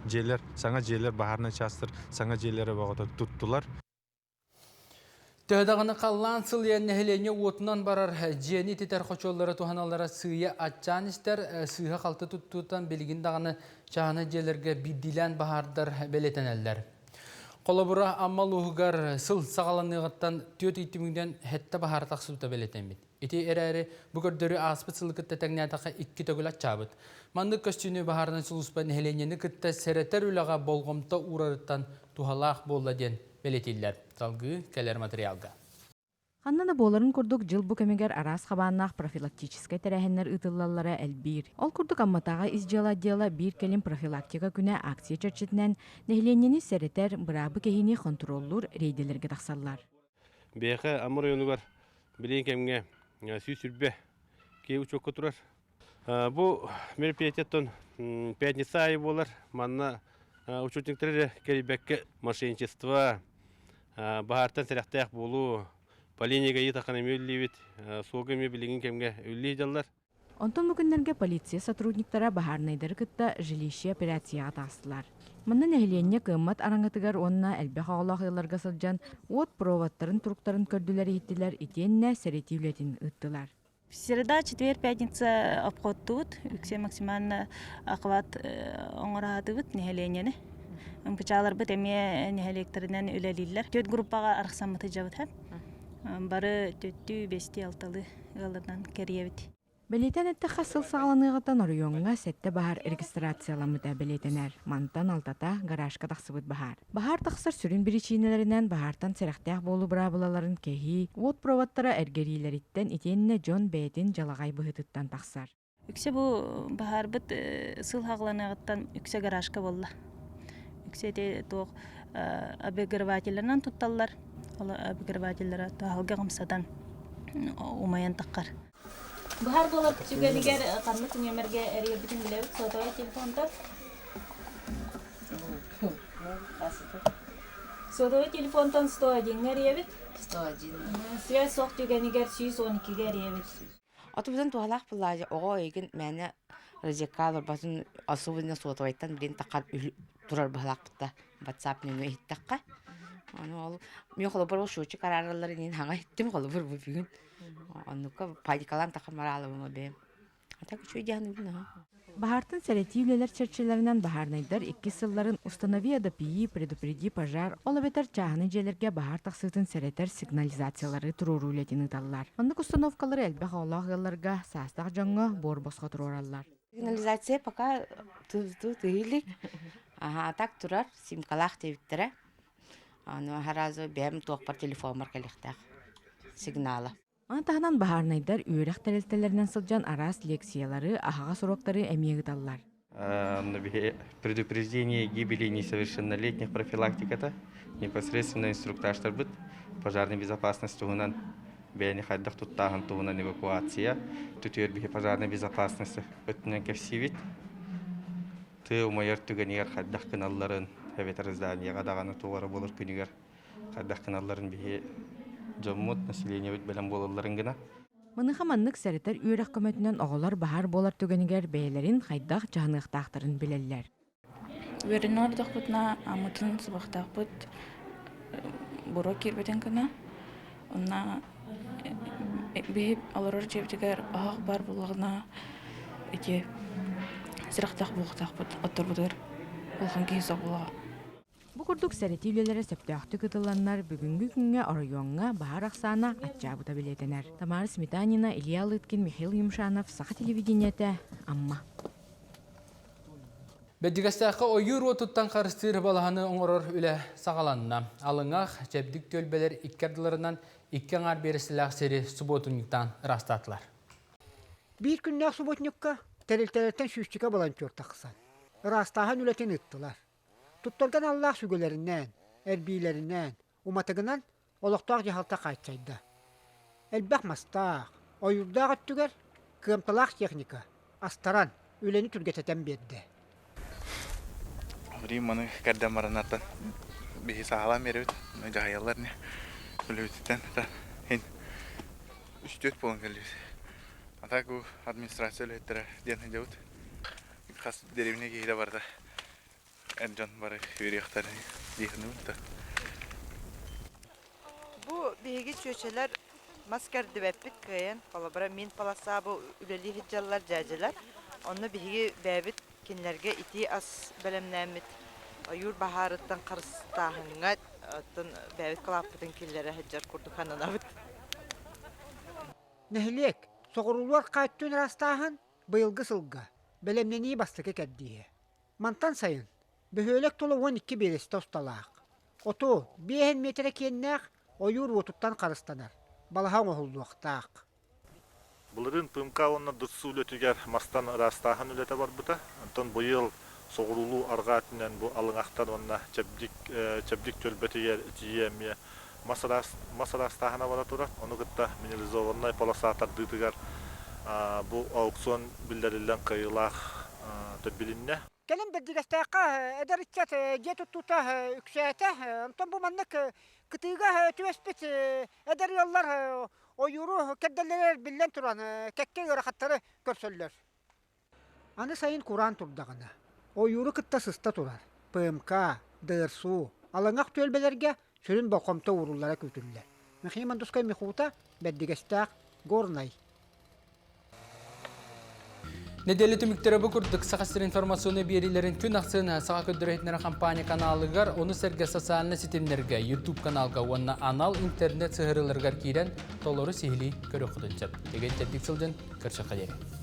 дьиэлэр саҥа дьиэлэр баһаарынай частар саҥа дьиэлэрэ боҕото туттулар. Төһө даҕаны халлаан сылыйан нэһилиэнньэ уотунан барар дьиэни ититэр хочуоллары туһаналлара сыыйа аччаан истэр, сыыһа-халты туттууттан билигин даҕаны чааһынай дьиэлэргэ биирдиилээн баһаардар бэлиэтэнэллэр. Холобура, Амма улууһугар сыл саҕаланыаҕыттан түөрт ый түмүгүнэн сэттэ баһаар тахсыбыта бэлиэтэммит. Ити эрээри бу көрдөрүү ааспыт сылы кытта тэҥнээтэххэ икки төгүл аччаабыт. Маннык көстүүнү баһаарынай сулууспа нэһилиэнньэни кытта сэрэтэр үлэҕэ болҕомто уурарыттан туһалаах буолла диэн бэлиэтииллэр. Салгыы кэлэр материалга. Ханна да буоларын курдук, дьыл бу кэмигэр араас хабааннаах профилактическай тэрээһиннэр ыытыллаллара элбиир. Ол курдук Амматааҕы ис дьыала отдела биир кэлим профилактика күнэ акция чэрчитинэн нэһилиэнньэни сэрэтэр, быраабы кэһиини хонтуруоллуур рейдэлэргэ тахсаллар. Биһиэхэ Амма оройуонугар билигин кэмҥэ 120 киһи учуокка турар. Бу мероприятиеттан пятница аайы буолар. Манна учетниктар эрэ кэлбэккэ мошенничество, баһаартан сэрэхтээх буолуу, полинига ыйытаххына эмиэ үллүүбүт, суолга эмиэ билигин кэмҥэ үллүү дьаллар. Онтон бу күннэргэ полиция сотрудниктара баһаарынайдары кытта жилище операцияҕа таҕыстылар. Манна нэһилиэнньэ кыаммат араҥатыгар уонна элбэх оҕолоох ыалларга сылдьан уот проводтарын туруктарын көрдүлэр-иһиттилэр итиэннэ сэрэтии үлэтин ыыттылар. Среда, четверг, пятница обходтубут. Үксэ максимально охват оҥораатыбыт нэһилиэнньэни. МПЧ-ларбыт эмиэ нэһилиэктэринэн үлэлииллэр. Түөрт группаҕа арахсаммыты дьабыт. Бары түттүү, бэстии, алталыы ыалларынан кэрийэбит. Бэлиэтээн эттэххэ, сыл саҕаланыаҕыттан оройуоҥҥа сэттэ баһаар регистрацияламмыта бэлиэтэнэр. Мантан алтата гаражка тахсыбыт баһаар. Баһаар тахсар сүрүн биричиинэлэринэн баһаартан сэрэхтээх буолуу быраабылаларын кэһии, уот проводтара эргэриилэриттэн итиэннэ дьон бэйэтин дьалаҕай быһыытыттан тахсар. Үксэ бу баһаарбыт сыл хаҕыланыаҕыттан үксэ гаражка буолла. Үксэ ити туох обогревателлэринэн тутталлар. Ол обогревателлэрэ таһалга хамсатан умайан таххар. Быһар буолар түгэнигэр ханнык нүөмэргэ эрийэрбитин билэбит сотовай телефонтан. Сотовай телефонтан 101-ҥэ эрийэбит. 101. Связь суох түгэнигэр 112-гэ эрийэбит. Отубутун туһалаах буллаажа оҕо эйигин мээнэ розетка олорботун особенно сотовайтан билин тахар турар быһалаахпытта WhatsApp нөҥүө иһиттэххэ ону ол мен холобур ол счетчик араараллар инин хаҥа иһиттим холобур бу бүгүн Оннукка паникалаан тахар мараалабыма бэйэм. А так үчүгэй диэхин аха. Баһаартан сэрэтии үлэлэр чэрчилэринэн баһаарынайдар иккис сылларын «Установи АДПИ, предупреди пожар», ол эбэтэр чааһынай дьиэлэргэ баһаар тахсыытын сэрэтэр сигнализациялары туруоруу үлэтин ыыталлар. Оннук установкалары элбэх оҕолоох ыалларга, саастаах дьоҥҥо буор босхо туруораллар. Сигнализация пока тыһыылик. Аха, так турар, симкалаах диэбиттэрэ. Аны сразу бэйэм туохпар телефоммар кэлиэхтээх сигнала. Маны таһынан баһаарынайдар үөрэх тэрилтэлэринэн сылдьан араас лекциялары, аһаҕас уруоктары эмиэ ыыталлар. Предупреждение гибели несовершеннолетних профилактиката непосредственно инструктажтарбыт пожарной безопасность туһунан бэйэни хайдах туттааһын туһунан эвакуация түтүөр биһи пожарной безопасности өттүнэн кэпсиибит тыа умайар түгэнигэр хайдах гыналларын эбэтэр зданияҕа даҕаны туох эрэ буолар күнүгэр хайдах гыналларын биһи дьоммут населениебит бэлэм буолалларын гына Маныаха маннык сэрэтэр үөрэх көмөтүнэн оҕолор баһаар буолар түгэнигэр бэйэлэрин хайдах дьаһаныахтаахтарын билэллэр. Үөрэнэ олордохпутуна аммытын сыбахтаахпыт буруо киирбитин гына онно биһи олорор дьиэбитигэр оһох баар буоллаҕына ити сүрэхтээх буолуохтаахпыт отторбутугар улахан киһи суох буолуоҕа. Бу курдук сэрэтии үлэлэрэ сөптөөхтүк ытылланнар, бүгүҥҥү күҥҥэ оройуоҥҥа баһаар ахсаана аччаабыта бэлиэтэнэр. Тамара Сметанина, Илья Лыткин, Михаил Юмшанов, Саха телевидениетэ, Амма. Бэрдьигэстээххэ ойуур уотуттан харыстыыр балаһаны оҥорор үлэ саҕаланна. Алыҥах, чэбдик түөлбэлэр икки ардыларынан икки аҥаар биэрэстэлээх сири субуотунньуктаан ыраастаатылар. Биир күннээх субуотунньукка тэрилтэлэртэн сүүсчэкэ волонтер тахсан, ыраастааһын үлэтин ыыттылар. Туттарга аналлаах сүгэлэринэн, эрбиилэринэн, уматыгынан олохтоох дьаһалта хааччайда. Элбэх мастаах, ойуурдаах өттүгэр кыамталаах техника астаран үлэни түргэтэтэн биэрдэ. Римманы кэрдэн бараннартан биһи саҕалаан биэрэбит. Дьаһайаллар не үлэбититтэн ин үстүөт буолан кэллибит. А так бу администрация үлэһиттэрэ диэн сылдьабыт. Хас деревня киһитэ барыта эр дьон бары үөрүйэхтэрин дии саныыбын да. Бу биһиги чүөчэлэр мас кэрдибэппит кыайан. Холобура, мин полоса бу үлэлии сылдьаллар дьээдьэлэр. Онно биһиги бэйэбит кинилэргэ итии ас бэлэмнээммит ойуур баһаарыттан харыстааһыҥҥа оттон бэйэбит кылааппытын киллэрэ сылдьар курдук сананабыт. Нэһилиэк соҕуруулар хааччын ыраастааһын быйылгы сылга бэлэмнэнии бастакы кэрдииһэ. Мантан сайын бөһүөлэк тула 12 биэрэстэ усталаах, оту биэһин миэтэрэ киэннээх ойуур уотуттан харыстанар балаһа оҥоһуллуохтаах. Былырыын ПМК уонна ДСУ үлэтигэр мастан ыраастааһын үлэтэ барбыта. Онтон быйыл соҕуруулуу арҕаа өттүнэн бу Алыҥахтан уонна Чэбдик Чэбдик түөлбэтигэр тиийэ эмиэ мас ыраас мас ыраастааһына бара турар. Ону кытта минерализованнай полоса тардыытыгар бу аукцион биллэриллэн кыайыылаах билиннэ. Кэлин Бэрдьигэстээххэ эдэр ыччат дьиэ туттуута үксээтэ. Онтон бу маннык кытыыга түбэспит эдэр ыаллар ойууру кэрдэллэригэр биллэн туран кэккэ ыарахаттары көрсөллөр. Аны сайын кураан турдаҕына, ойууру кытта сыста турар ПМК, ДРСУ, Алаҥах түөлбэлэргэ сүрүн болҕомто ууруллара күүтүллэр. Михаил Мандускай Михута, Бэрдигэстээх, Горнай. Нэдиэлэ түмүктэрэ бу курдук Саха сирин информационнай биэриилэрин күн ахсын Саха көрдөрөр компания каналыгар, ону сэргэ социальнай ситимнэргэ, YouTube каналга уонна анал интернет сыһыарыыларыгар киирэн толору сиһилии көрүөххүтүн сөп. Чэгиэн чэбдик сылдьын, көрсүөххэ диэри.